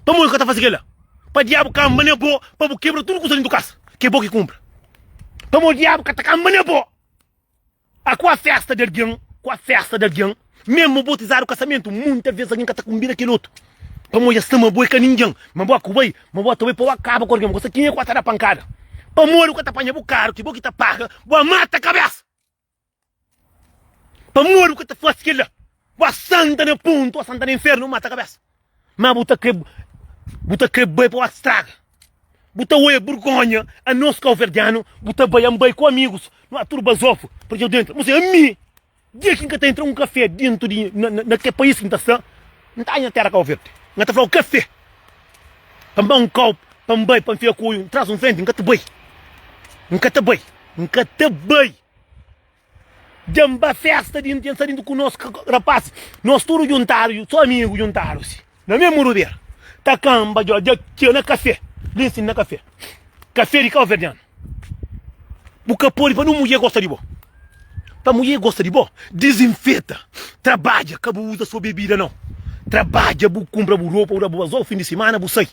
Pamodi ka ta fasi kila? Pa diabu kanba na bo, pa bu kebra tudu kusa dentu kasa, ki é bo ki kunpra. Pamodi diabu ka ta kanba na bo. A kua festa di algen, kua festa di algen, mesmu botizadu kasamentu, munta vez algen ka ta kunbida kel otu, pamodi es sta ma bo é ka ningen, ma bo ku bai, ma bo ta bai pa bo kaba ku algen, bo ka sa kenha ku ta da pankada, pamodi bu ka ta panha bu karu ki bo ki ta paga, bo mata kabesa, pamodi bu ka ta fasi kila, bo santa na pontu, bo santa na infernu, bo mata kabesa. Ma bu ta kre bu ta kre bai pa bu straga bu ta oia burgonha anos kauverdianu bu ta bai N bai ku amigus no a tudu bazofu pa dja entra Mo ami dia ki N ka ta entra un kafe dentu di na na ke pais ki N ta sta N ta nha tera Kauverdi N ka ta flau kafe pa N bai un kau pa N bai pa N fika ku oiu tras un frenti N ka ta bai N ka ta bai N ka ta bai. Dja N ba festa di N sta dintu ku nos rapaz Nos tudu djuntadu so amigu djuntadu si Na mesmu rubera Ta kanba dja dja txeu na kafe Li nsin na kafe Kafe di kauverdianu Bu ka pode pa nun mudjer gosta di bo Pa mudjer gosta di bo Dizinfeta Trabadja ka bu uza so bebida nau Trabadja bu kunpra bu ropa bu da bu azou fin di simana bu sai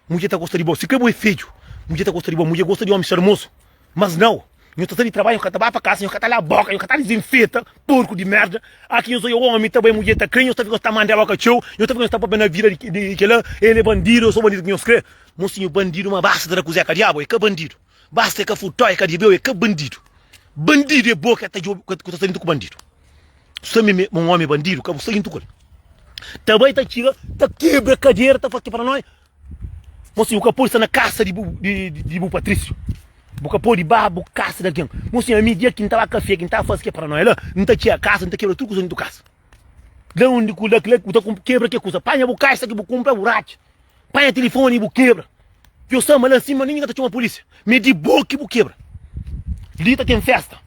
Mudjer ta gosta di bo Si kre bu é fedju Mudjer ta gosta di bo Mudjer gosta di omi xarmozu Mas nau, nho ta sai di trabadju, nho ka ta ba pa kasa, nho ka ta laba boka, nho ka ta dizinfeta, porku di merda. Aki nho sai omi ta bai, mudjer ta kre, nho ta fika ta manda boka txeu, nho ta fika nho ta papia na vida di kela, el é bandidu, eu sou bandidu ki nho kre. Mosinhu, bandidu ma basta ta da kuzé ka diabu, é ka bandidu. Basta é ka futó, é ka dibeu, é ka bandidu. Bandidu é bo ke ta djobe, ku ta sta dintu ku bandidu. Sabe ma un omi é bandidu, ka bu sta dintu ku el. Ta bai ta txiga, ta kebra kadera, ta fasi paranoia. Mosinhu, bu ka pode sta na kasa di bu, di, di bu Patrício. Bu ka pode ba bu kasa di algen. Mosinhu, ami dia ki N ta ba kafé, ki N ta fase ke paranoia la, N ta txega kasa, N ta kebra tudu kusa dentu kasa. La undi ku la, kila, bu ta kebra ke kusa. Panha bu kaxa ki bu kunpra, bu ratxa. Panha tilifoni bu kebra. Djo sta ma la nsima, ningen ka ta txoma pulisia. Ma é di bo ki bu kebra. Li ta ten festa.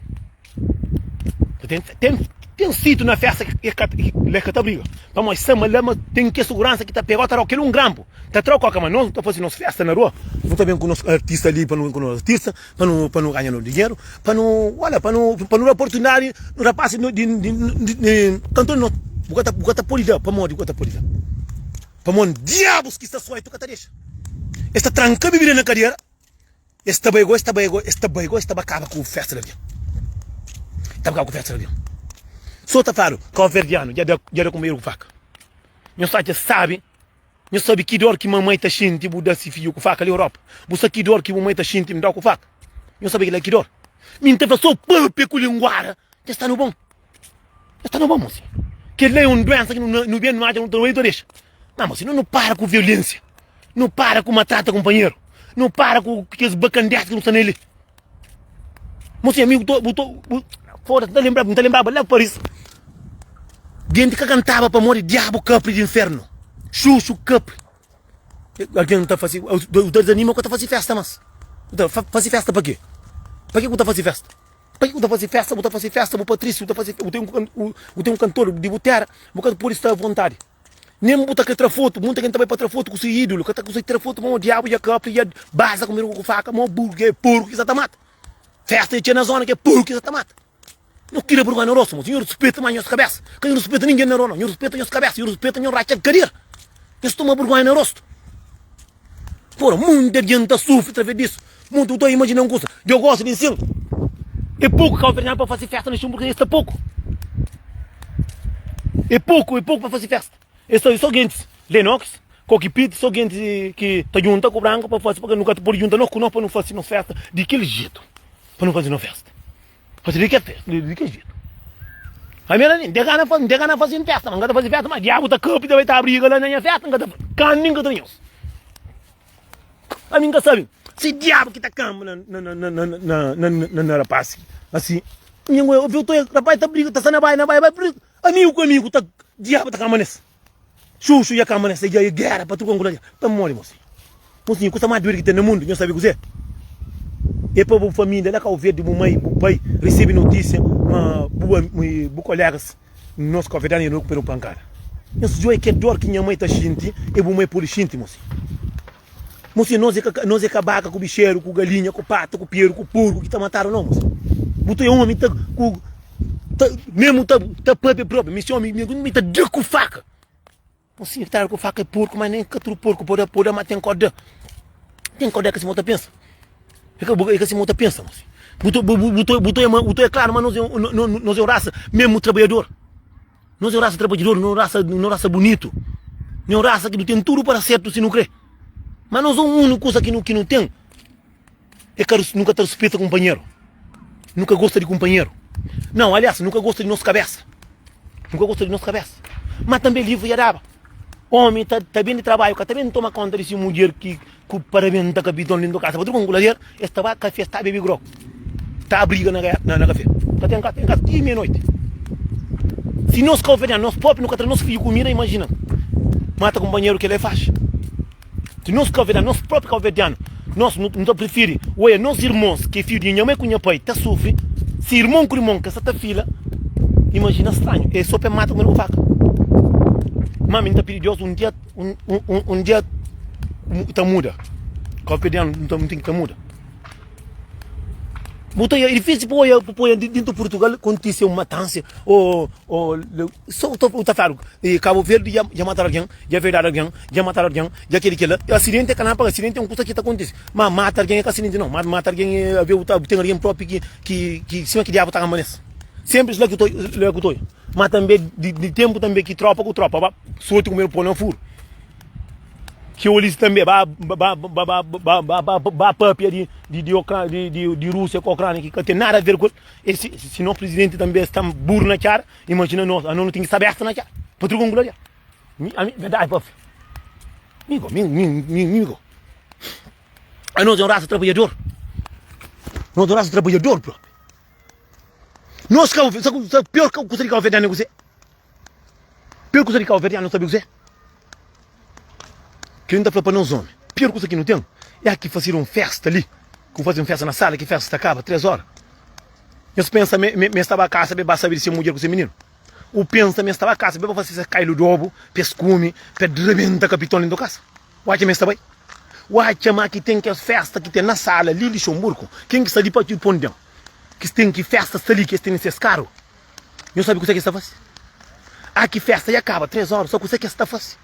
Ta ten, ten, ten situ na festa ki ka, ki la ka ta briga. Pamodi sta ma la ma ten ke suguransa ki ta pega o ta da kel un grampu. Ta tra o koka ma nos nu ta fasi nos festa na rua. Nu ta ben ku nos artista li pa nu ben ku nos artista pa nu pa nu ganha nos dinheru, pa nu wala pa nu pa nu da oportunidadi rapasi di di di di kantor nos bu ka ta bu ka ta podi da pamodi bu ka ta podi da. Pamodi diabus ki sta soi tu ka ta dexa. Es ta tranka bibida na kadera. Es ta bai go, es ta bai go, es ta bai go, es ta ba kaba ku festa di algen. Ta ba kaba ku festa di algen. So ta fladu, kauverdianu dja da, dja da kunpanheru ku faka. Nhos ta atxa sabi, nhos sabi ki dor ki mamai ta xinti bu da si fidju ku faka li Europa. Bu sa ki dor ki bu mai ta xinti N dau ku faka. Nhos sabi kila ki dor. Mi N ta fla so papia ku linguara dja sta no bon. Dja sta no bon, mosinhu. Kel la é un duensa ki nu ben nu atxa nu ta bai nu ta dexa. Má, mosinhu, nu para ku violensia. Nu para ku matrata kunpanheru. Nu para ku kes bakandés ki nu sta na el. Mosinhu, ami bu to, bu to, bu, foda-se, N ta lenbraba, N ta lenbraba la Paris. Genti ka kantaba pamodi diabu kapri di infernu. Xuxu kapri. Algen ta fase, u ta dizanima ku ta fase festa mas. U ta fase festa pa ke? Pa ke ku ta fase festa? Pa ke ku ta fase festa? Bu ta fase festa, bu patrísiu, bu ta fase, bu ten bu ten un kantor di bu tera, bu ka pode sta avontadi. Nen bu ta kre tra fotu, munta gen ta bai pa tra fotu ku se ídolu, ka ta konsigi tra fotu pamodi diabu dja kapri, dja baza ku ku faka, mo burgu ke porku ki sa ta mata. Festa dja txeu na zona ke porku ki sa ta mata. Nho kria burgonha na rostu, mosi. Nho ruspeta más nhos kabésa. Ka nho ruspeta ningen na rua, nau. Nho ruspeta nhos kabésa, nho ruspeta nho ratxa kadera. Nhos toma burgonha na rostu. Pora, munti algen ta sufri através disu. Munti, bu ta imajina un kusa. Djo gosta di nsin. É poku kabuverdianu pa fase festa na Luxemburgu, es sta poku. É poku, é poku pa fase festa. Es sta so gentis Lenox, Koki Pit, so gentis ki ta djunta ku branku pa fase, pa nu ka ta pode djunta nos ku nos pa nu fase nos festa di kel jetu, pa nu fase nos festa. Fase di kel festa, di kel jetu. Ami era N ten gana fase, N ten gana fase festa, ma N ka ta fase festa, ma diabu ta kapi ta bai ta briga la na nha festa, N ka ta kani N ka ta nhos. Ami N ka sabi si diabu ki ta kamba na na na na na na na na rapasi asi. Nha ngoi, obi otu rapaz ta briga, ta sta na bai na bai bai briga, amigu ku amigu ta diabu ta kamba nes. Xuxu ya kamba nes, ya gera pa tudu kantu. Pamodi mosinhu? Mosinhu, kusa más duedu ki ten na mundu, nhos sabe kuzê? É pa bu família la Kau Verdi, bu mai, bu pai resebe notísia ma bu bu kolégas nos kauverdianu ya rekupera un pankada. Nhos djobe kel dor ki nha mai ta xinti e bu mai pode xinti, mosinhu. Mosinhu, nos é ka nos é ka baka ku bixeru, ku galinha, ku patu, ku peru, ku porku ki ta matadu nau, mosinhu. Bu ta é omi ta ku ta mesmu ta ta papia propi, mi si omi mi ta da ku faka. Mosinhu ta da ku faka é porku, ma nen ka tudu porku pode pode ma ten koda. Ten koda ka sima bu ta pensa. É ka é ka sima bu ta pensa mosinhu. Bu ta bu bu ta bu ta bu ta é klaru ma nos é nos é un rasa mesmu trabadjador. Nos é un rasa trabadjador, nos é un rasa nos é un rasa bunitu. Nos é un rasa ki nu ten tudu pa da sertu si nu kre. Ma nos é un úniku kusa ki nu ki nu ten é ka nu ka ta rispita kunpanheru. Nu ka gosta di kunpanheru. Nau, aliás, nu ka gosta di nos kabésa. Nu ka gosta di nos kabésa. Má tanbê livru dja daba. Ómi ta ta ben di trabadju, ka ta ben toma kónta di si mudjer ki ku parabenta kapiton dentu kasa pa tudu konku lader, es ta ba kafé, es ta bebe grog, ta briga na na na kafé. Ka ten ka ten kasa ti meia noiti. Si nos kauverdianu, nos própi nu ka tra nos fidju kumida, imajina mata kunpanheru kel-la é faxi. Si nos kauverdianu, nos propi kauverdianu, nos nu ta prifiri oia nos irmons ki é fidju di nha mai ku nha pai ta sufri, si irmon ku irmon ka sta ta fila, imajina stranhu, é so pa e mata ku ku faka. Ma mi N ta pidi Deus un dia, un, un, un dia ta muda, kauverdianu nu ten ki ta muda. Bu ta oia, é difísil pa oia, pa oia dintu Purtugal kontise un matansa o, o so bu ta fladu Kabu Verdi dja, dja matadu algen. Dja verdadi algen dja matadu algen dja keli kela asidenti é ka nada pa asidenti é un kusa ki ta kontisi ma mata algen é ka asidenti nau ma mata algen é avê bu ta ten algen propi ki ki ki sima ki diabu ta ama nes senpri la ki ta la ki ta oia ma tanbe di di tenpu tanbe ki tropa ku tropa ba soti ku medu po na furu ki olis tanbe ba ba ba ba ba ba ba ba papia di di di okra di di di rusia ku okrania ki ka ten nada a ver ku el e si si nos prisidenti tanbe sta buru na txada imajina nos ano nu ten ki sta besta na txada pa tudu konku la dia. Mi, ami, verdadi pa fla. Mi go, mi, mi, mi, mi go. Anos é un rasa trabalhador. Nos é un rasa trabalhador propi. Nos ka, sa, sa pior kusa di kabuverdianu é kuzê? Pior kusa di kabuverdianu sabe kuzê? Ki N ta fla pa nos omi, pior kusa ki nu ten é ki fasidu un festa li, ku fasi un festa na sala, ki festa ta kaba 3 ora. Nhos pensa me, me, me sta ba kasa, be ba sabe di se mudjer ku se mininu. U pensa ma es ta ba kasa pa fase ses kailu di obu, pa es kume, pa es rebenta kapiton dentu kasa? U atxa ma es ta bai? U atxa ma ki ten kes festa ki ten na sala li Lixonburku? Ken ki sta li pa pon den? Ki ten ki festa sta li ki es tene ses karu? Nhos sabe kuse ki es ta fase? A ki festa dja kaba 3 ora, sa kuse ki es ta fase?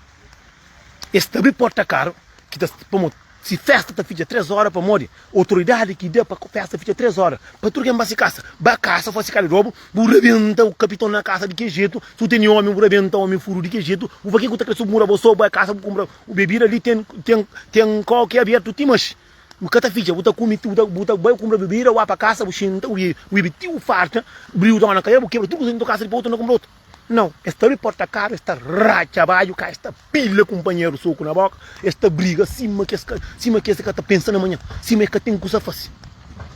Es ta abri porta karu ki ta pamodi si festa ta fitxa 3 ora pamodi otoridadi ki da pa festa fitxa 3 ora pa tudu ken ba si kasa ba kasa fasi kali robu bu rabenta u kapiton na kasa di ke jetu si u tene omi bu rabenta omi furu di ke jetu bu fla ke ku ta kre su mura bo so ba kasa bu kumpra u bebida li ten ten ten koki abertu ti maxi bu ka ta fitxa bu ta kumi bu ta bu ta bai kumpra bebida wa pa kasa bu xinta bu bibi ti bu farta briu dona kaia bu kebra tudu kusa dintu kasa dipos bu torna kumpra otu. Nau, es ta abri porta karu, es ta ratxa badju ka, es ta pila kunpanheru soku na boka, es ta briga sima ki es ka, sima ki es ka ta pensa na manhan, sima es ka ten kusa fase.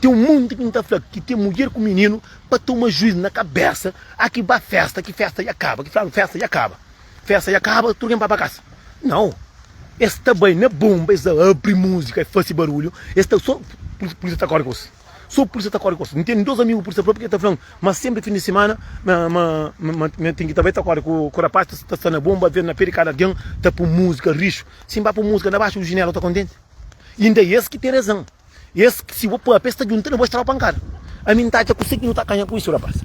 Ten un monti ki N ta fla ki ten mudjer ku mininu pa toma juiz na kabesa a ki ba festa ki festa dja kaba ki fladu festa dja kaba festa dja kaba tudu ken ba pa kasa nau es ta bai na bomba es ta abri muzika es fasi barulhu es ta so pulisia ta kori ku es so pulisia ta kori ku es N ten dos amigu pulisia propi ki ta flan ma senpri fin di simana ma ma ma ten ki ta bai ta kori ku rapaz ta sta na bomba na pe di kada algen ta pui muzika rixu si N ba pui muzika na baxu di jinela bu ta kontenti inda es ki ten razan. Es si bo papia es ta djunta na bo es ta dau pankada. Ami N ta atxa kuse ki nu ta kanha ku isu rapas.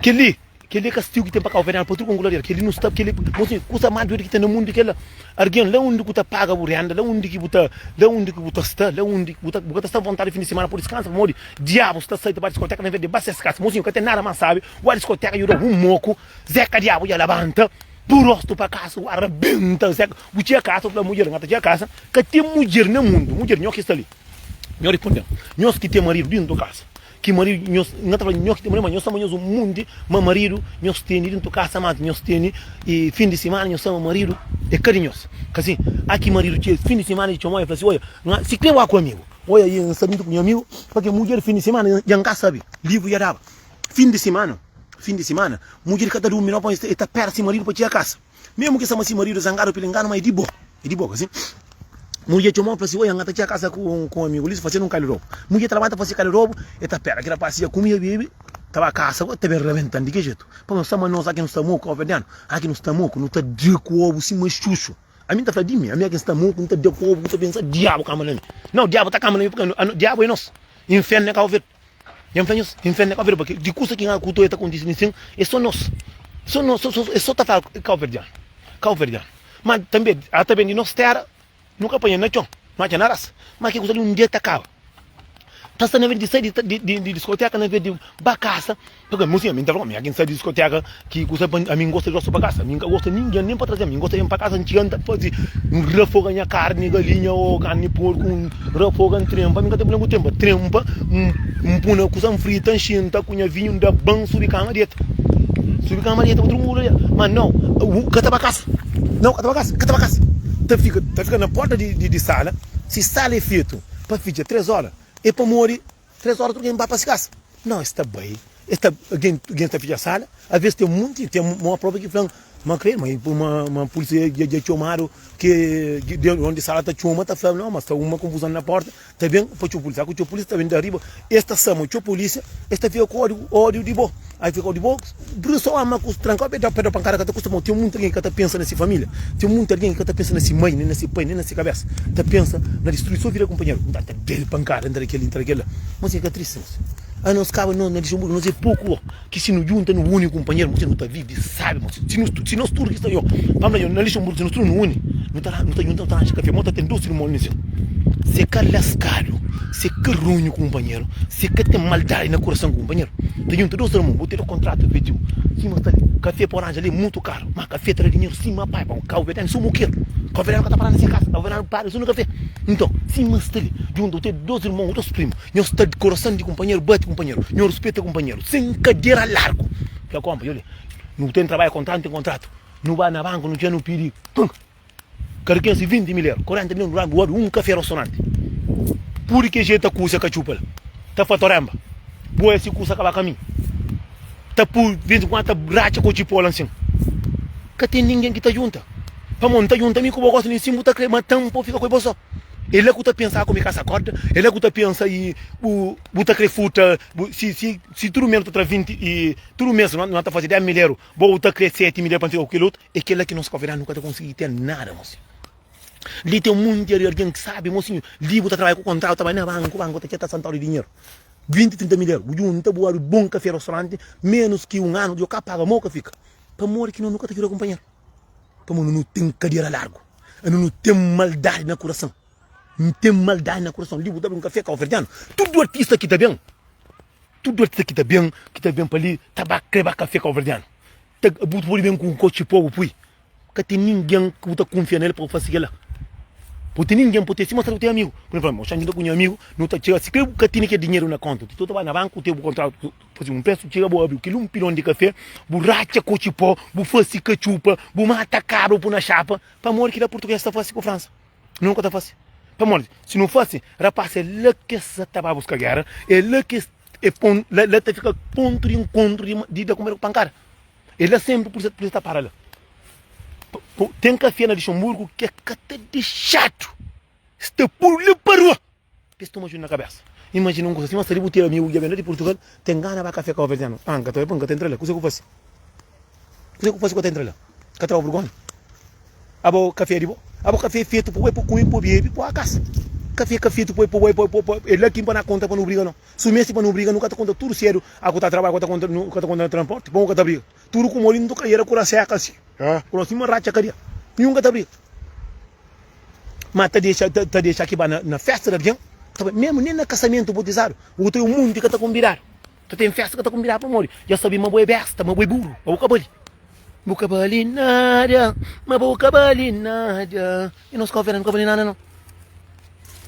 Keli, keli é kastigu ki ten pa kauverdianu pa tudu konkuladera. Keli nu sta, keli, mosinhu, kusa mas duedu ki ten na mundu é kela. Argen la undi ku ta paga bu renda, la undi ki bu ta, la undi ki bu ta sta, la undi bu ta, bu ka ta sta vontadi fin di simana pa diskansa pamodi diabu sta sai ta ba diskoteka na vez di ba ses kasa. Mosinhu, ka ten nada mas sabi, ba diskoteka djuda un moku, zeka diabu dja labanta. Bu rostu pa kasa bu arabenta zeka Bu txia kasa bu fla mudjer N ka ta txia kasa Ka ten mudjer na mundu Mudjer nho ki sta li Nho riponde-m Nhos ki ten maridu dintu kasa Ki maridu nhos N ka ta fla nho ki ten maridu Ma nhos ta ma nhos un munti Ma maridu nhos tene dintu kasa Ma nhos tene i fin di simana Nhos ta ma maridu é ka di nhos Ka si A ki maridu txia fin di simana I txoma i fla si Oia N si kre ba ku amigu Oia i N sta dintu ku nha amigu Pake mudjer fin di simana Dja N ka sabe Livru dja daba Fin di simana, fin di simana, mudjer ka ta durmi no pa e ta pera si maridu pa txiga kasa. Mesmu ki sama si maridu zangadu pilinganu, ma e di bo, e di bo, ka si? Mudjer txoma fla si, oia, N ta txiga kasa ku un amigu li, fase un kali robu. Mudjer ta labanta fase kali robu, e ta pera ki rapaz txiga kume, bebe, ta ba kasa, ta ben rabentan di ki jetu? Pabia sama nos aki nu sta moku, kauverdianu, aki nu sta moku, nu ta da ku obu sima xuxu. Ami N ta fla di mi, ami aki N sta moku, N ta da ku obu, N ta pensa diabu kamba na mi. Nau, diabu ta kamba na mi, purki diabu e nos, infernu e Kau Verdi. Nha fla nhos, infernu é Kau Verdi pake di kusa ki nha ku ta kontisi li sin é so nos, so nos, so, so, é so ta fala kauverdianu, kauverdianu. Ma tanbe a ta ben di nos tera, nu ka panha na txon, nu atxa na rasa. Ma ki kusa li un dia ta kaba. Ta sta na vez di sai di, di, di, di diskoteka, na vez di ba kasa, Porque, mocinha, mi ta fla, mi algin sai di diskoteka ki kusa pa ami n gosta di rostu pa kasa, mi n ka gosta ningen nen pa traze, mi n gosta di ben pa kasa, n txiga n ta fazi, n rafoga nha karni galinha o karni porku, n rafoga n trempa, mi n ka ten problema ku trempa, trempa, n pui na kusa n frita, n xinta ku nha vinhu, n da ban, subi kama deta, subi kama deta, utru muda deta, ma nau, ka ta ba kasa, nau ka ta ba kasa, ka ta ba kasa, ta fika, ta fika na porta di di sala, si sala é fetu pa fitxa 3 ora, é pamodi 3 ora tudu gen ba pa si kasa. Nau, es ta bai, es ta, gen, gen ta fitxa sala, aves ten munti, ten uma propi ki fla-m, ma kre, ma, ma, ma pulisia dja, dja txomadu, ke di ondi sala ta txoma, ta fla, nau, ma sta uma konfuzon na porta, ta ben pa txeu pulisia, ku txeu pulisia ta ben di riba, es ta sama txeu pulisia, es ta fika ku ódiu, ódiu di bo, ai fika ódiu di bo, bri so ama ku tranka, pe da, pe da pankada ka ta kusta, ma ten munti algen ki ka ta pensa na si familia, ten munti algen ki ka ta pensa na si mai, nen na si pai, nen na si kabesa, ta pensa na distrui so vida kunpanheru, nta ta da-l pankada, nta da kel-li, nta da kel-la. Mas é ka tristi mos. Anos kaba nos na Luxemburgo, nos é poku ó, ki si nu djunta nu uni kunpanheru mos, nu ta vive sabi mos. Si nos si nos tudu ki sta yo, pa mla yo na Luxemburgo si nos tudu nu uni, nu ta nu ta djunta nu ta ranxa kafé, mos ta ten dosi limon li sin. Se ka laskadu, se ka runhu kunpanheru, se ka ten maldadi na kurason ku kunpanheru, ta djunta dos irmon, bu ten kontratu fetiu sima sta li, kafé pa ranja li é mutu karu, ma kafé ta da dinheru sima pai pa un kauverdianu so mokeru, kauverdianu ka ta para na se kasa, kauverdianu para so na kafé. Nton, sima sta li, djunta bu ten dos irmon ô dos primu, Nhos sta di korason di kunpanheru, bati kunpanheru, nhos ruspeta kunpanheru, sen kadera largu. Fla konpa, djobe, nu ten trabadju kontratu, nu ten kontratu, nu ba na banku, nu txega nu pidi, pum, kada ken si 20 mil eru, 40 mil eru, nu abri un kafé rostorante. Pudi ke jeita kusa katxupa la, ta fatoremba, bo e si kusa ka ba kaminhu, ta pui 24 ta ratxa kotxipola nsin, ka ten ningen ki ta djunta. Pamodi N ta djunta mi ku bo gosi, nin sin bu ta kre mata-m pa bu fika ku el bo so. É la ku ta pensa, ah, ku mi ka sa korda. É la ku ta pensa i bu bu ta kre futa, bu si si si tudu mes nu ta tra 20 i tudu mes no ta faze 10 mil eru, bo bu ta kre 7 mil eru pa N fika ku kel otu. É kel-la ki nos kabuverdianu nu ka ta konsigi ten nada, mosinhu. Li ten monti di algen ki sabe, mosinhu, li bu ta trabadja ku kontratu, ta bai na banku, banku ta txeta santau di dinheru, 20, 30 mil eru. Bu djunta bu abri bon kafé restaurante, menus ki un anu dja bu ka paga, mau ka fika. Pamodi ki nos nu ka ta djuda kunpanheru? Pamodi nu ten kadera largu, anu nu ten maldadi na kurason. Nu ten maldadi na kurason. Li bu ta ben kafé kauverdianu. Tudu artista ki ta ben, tudu artista ki ta ben, ki ta ben pa li, ta ba kre ba kafé kauverdianu. Ta, bu pode ben ku un kotxi po bu pui. Ka ten ningen ki bu ta kunfia nel pa bu fasi kila. Bu ten ningen pa bu ten, sima sta bu ten amigu. Por exemplu, oxan djunta ku nha amigu, nu ta txega, si kre bu ka tene kel dinheru na konta, tu ta ba na banku, bu ten bu kontratu. Faze un presu txiga bu abri kel un pilon di kafe, bu ratxa kotxi po, bu fase katxupa, bu mata kabra bu pui na xapa, pamodi kila purtuges ta fase ku fransa? Nu ka ta fase. Pamodi si nu fase, rapaz é la ki es sa ta ba buska géra, é la ki es é pon, la, la ta fika pontu di nkontru di, di da kunpanheru ku pankada. É la senpri pulisia, pulisia ta para la. Ten kafé na Luxemburgu ki é ka ta dixadu, sta podu la pa rua. Pa es toma juízu na kabésa. Imajina un kuza sima sta li bu ten amigu ki dja ben la di Purtugal, ten gana ba kafé kabuverdianu. Ah, N ka ta bai pa N ka ta entra la. Kuzê ku fase? Kuzê ku fase ku ka ta entra la? Ka tra-u burgonha? Abo kafé di bo? Abo kafé é fetu pa bo, é pa kume, pa bebe, pa kasa. Kafé ka fetu pa bo, pa bo, é la ki N pa na konta pa nu briga no. Si bu meste pa nu briga, nu ka ta konta tudu sedu. A ku ta trabadja, ku ta konta, nu ka ta konta na transporti, pa un ka ta briga. Tudu ku modi ntu kaiera kura seka si. Kura sima ratxa kadia. Ninhun ka ta briga. Ma ta dexa, ta dexa ki ba na, na festa di algen, ta bai, mesmu nen na kasamentu botizadu, bu ta un munti ka ta konbidadu. Ta ten festa ka ta konbidadu pamodi dja sabi ma bo é besta, ma bo é buru, ma bo ka bali. Bu ka bali nada, ma bo ka bali nada. E nos kau nu ka bali nada nau.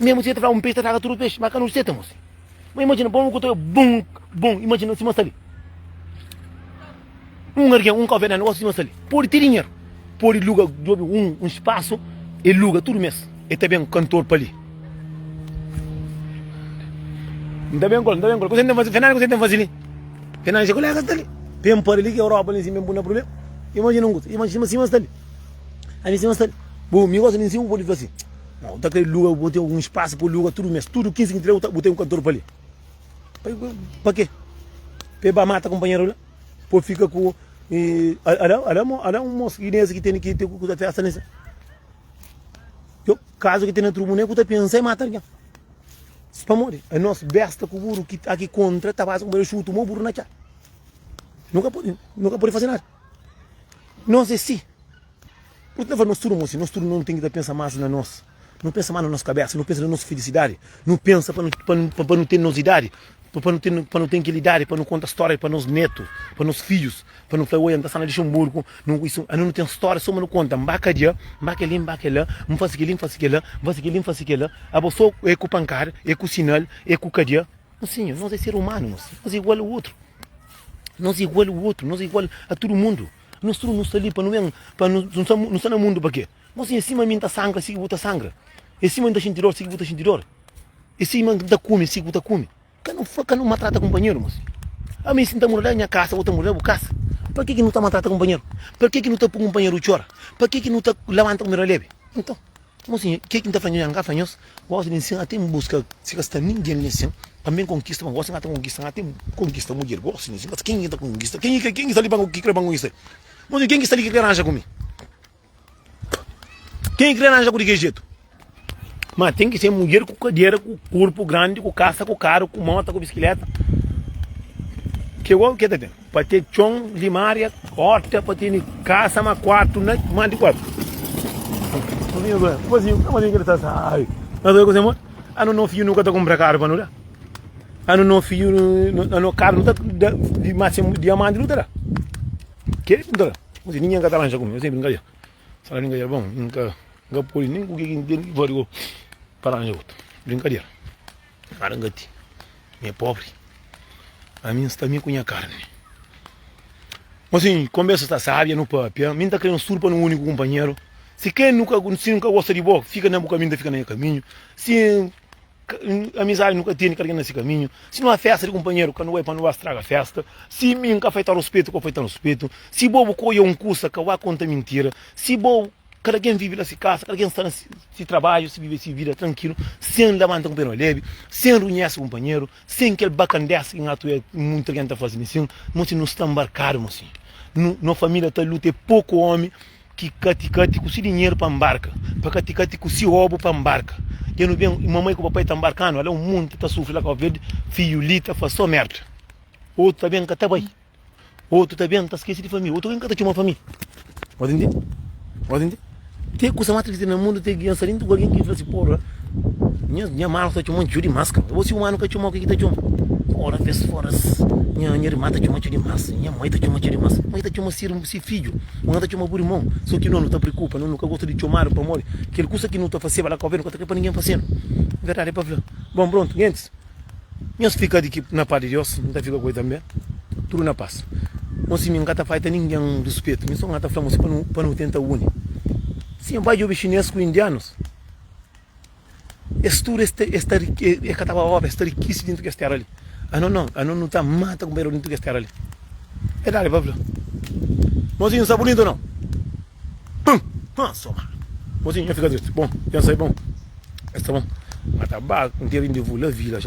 Mesmu si e ta fla un pexi ta traga tudu pexi, ma ka nu seta mosi. Ma imajina bom ku ta bom, bom, imajina sima sta li. Un algen, un kau verdianu gosta sima sta li. Podi ti dinheru, podi luga djobi un, un spasu e luga tudu mes. E ta ben kantor pa li. N ta ben kol, N ta ben kol. Kuse N ten fasi, Fernando kuse N ten fasi li? Fernando se kolega sta li. Pen para li ki Europa li sin ben puna problema. Imajina un kusa, imajina sima sta li. Ami sima sta li. Bu mi gosta li sin bu podi fla si. Bu ta kre luga, bu ten un spasu pa luga tudu mes, tudu 15 23 bu ten un kantor pa li. Pa ke? Pa e ba mata kunpanheru la? Pa fika ku ala ala ala un mos kinês ki tene ki ku ta festa nesse. Yo kazu ki tene trubunal ku ta pensa e mata algen. Pamodi? Anos besta ku buru ki ta ki kontra ta baza kunpanheru xutu mo buru na txa. Nu ka pode nu ka pode faze nada. Nos é si. Pur ta fla nos tudu mosi, nos tudu no ten ki ta pensa mas na nos. No pensa mas na nos kabesa, no pensa na nos felisidadi, no pensa pa no, pa no, pa no ten nos idadi, pa no ten, pa no ten kel idadi pa no konta storia pa nos netu, pa nos fidjus, pa no fla, oia, N ta sta na Luxemburgu, no isu, ano no ten storia so ma no konta, N ba kadia, N ba kel-li, N ba kel-la, N fasi kel-li, N fasi kel-la, N fasi kel-li, N fasi kel-la, abo so é ku pankada, é ku sinal, é ku kadia. Mosinhu, nos é ser umanu, nos, nos é igual o utru, nos é igual o utru, nos é igual a tudu mundu. Nos tudu nu sta li pa nu ben, pa nu, nu sta, nu sta na mundu pa ke? Mosinhu, é sima mi N ta sangra, si ki bu ta sangra. É sima N ta xinti dor, si ki bu ta xinti dor. É sima N ta kume, si ki bu ta kume. Ka nu fla, ka nu maltrata kunpanheru, mosinhu. Ami si N ta muda na nha kasa, bu ta muda na bu kasa. Pa ke ki nu ta maltrata kunpanheru? Pa ke ki nu ta pui kunpanheru txora? Pa ke ki nu ta labanta kunpanheru lebe? Nton. Mosinhu, ke ki N ta fla nhos? N ka fla nhos, gosi di nsin ate N buska si ka sta ningen li nsin pa N ben konkista, ma gosi N ka ta konkista, N ate konkista mudjer gosi di nsin, ka sta ken ki ta konkista, ken ki ken ki sta li pa ki kre pa N konkista? Mosinhu, ken ki sta li ki kre ranja ku mi? Ken ki kre ranja ku di ki jetu? Ma ten ki ser mudjer ku kadera, ku korpu grandi, ku kasa, ku karu, ku mota, ku bisikileta. Ke igual ke ta ten? Pa ten txon, limaria, horta, pa tene kasa ma kuartu na ma di kuartu. Anu no fiju nu ka ta kumpra karu pa nu da. Anu no fiju no karu nu ta da di masimu diamanti nu ta da. Ke nu ta da. Ninguém ka ta ranja ku mi, eu sempre brincadeira. Sala brincadeira bom, nunca nunca pode nem ku ke ki ten ki fari ku pa ranja otu. Brincadeira. Nada nka ti. Mi é pobri. Ami N sta mi ku nha karni. Mosinhu, konbersa sta sábia, nu papia. Mi N ta kre un studu pa nu uni ku kunpanheru. Si kre nu ka, si nu ka gosta di bo, fika na bu kaminhu, N ta fika na nha kaminhu. Si amizadi nu ka tene, kada ken na si kaminhu. Si nu ba festa di kunpanheru, ka nu bai pa nu ba straga festa. Si mi N ka faita ruspetu, ka bu faita ruspetu. Si bo bu ka oia un kusa, ka ba konta mintira. Si bo Kada ken vive na si kasa, kada ken sta na si trabadju, si vive si vida trankilu, sen labanta kunpanheru lebi, sen runhese kunpanheru, sen kel bakandesa ki ngatu e munti algen ta fase misin. Mosi nu sta nbarkadu mosi. Nu no familia ta luta e poku omi ki kati kati ku si dinheru pa nbarka, pa kati kati ku si obu pa nbarka. Dja nu ben mamai ku papai ta nbarkanu, ala un munti ta sufri la Kau Verdi, fiju li ta fase so merda, otu ta ben ka ta bai. Otu ta ben ta skese di família, otu algen ka ta txoma família. Bo ta ntende? Bo ta ntende? Ten kusa más tristi na mundu ten ki pensa dentu ku algen ki fla si, Porra, nha, nha manu ta txoma-m txeu dimás, ka. Bo si bu manu ka txoma-u, ke ki ta txoma? Ora vez foras, nha, nha irma ta txoma txeu dimás, nha mai ta txoma txeu dimás. Mai ta txoma si, si fidju, bu ka ta txoma bu irmon. So ki no, nu ta preokupa, no, nu ka gosta di txomadu pamodi kel kusa ki nu ta faseba la Kau Verdi, nu ka ta kre pa ningen fasenu. Verdadi é pa fla. Bon, prontu, gentis. Nhos fika di ki na pas di Deus, N ta fika ku el tanbe. Tudu na pas. Mosi, mi N ka ta faita ningen ruspetu, mi so N ta fla mosi pa nu, pa nu tenta uni. Sin, bai djobe xines ku indianus. Es tudu es ta es ta es ka ta ba obra, es ta rikisi dentu kes tera li. Anos nau, anos nu ta mata kunpanheru dentu kes tera li. Verdadi pa fla. Mozinhu sta bunitu o nau? Pum! Hã soma! Mozinhu nha fika tristi. Bon, dja N sai bon. Es sta bon. Ma ta ba, N ten rindevú la vila.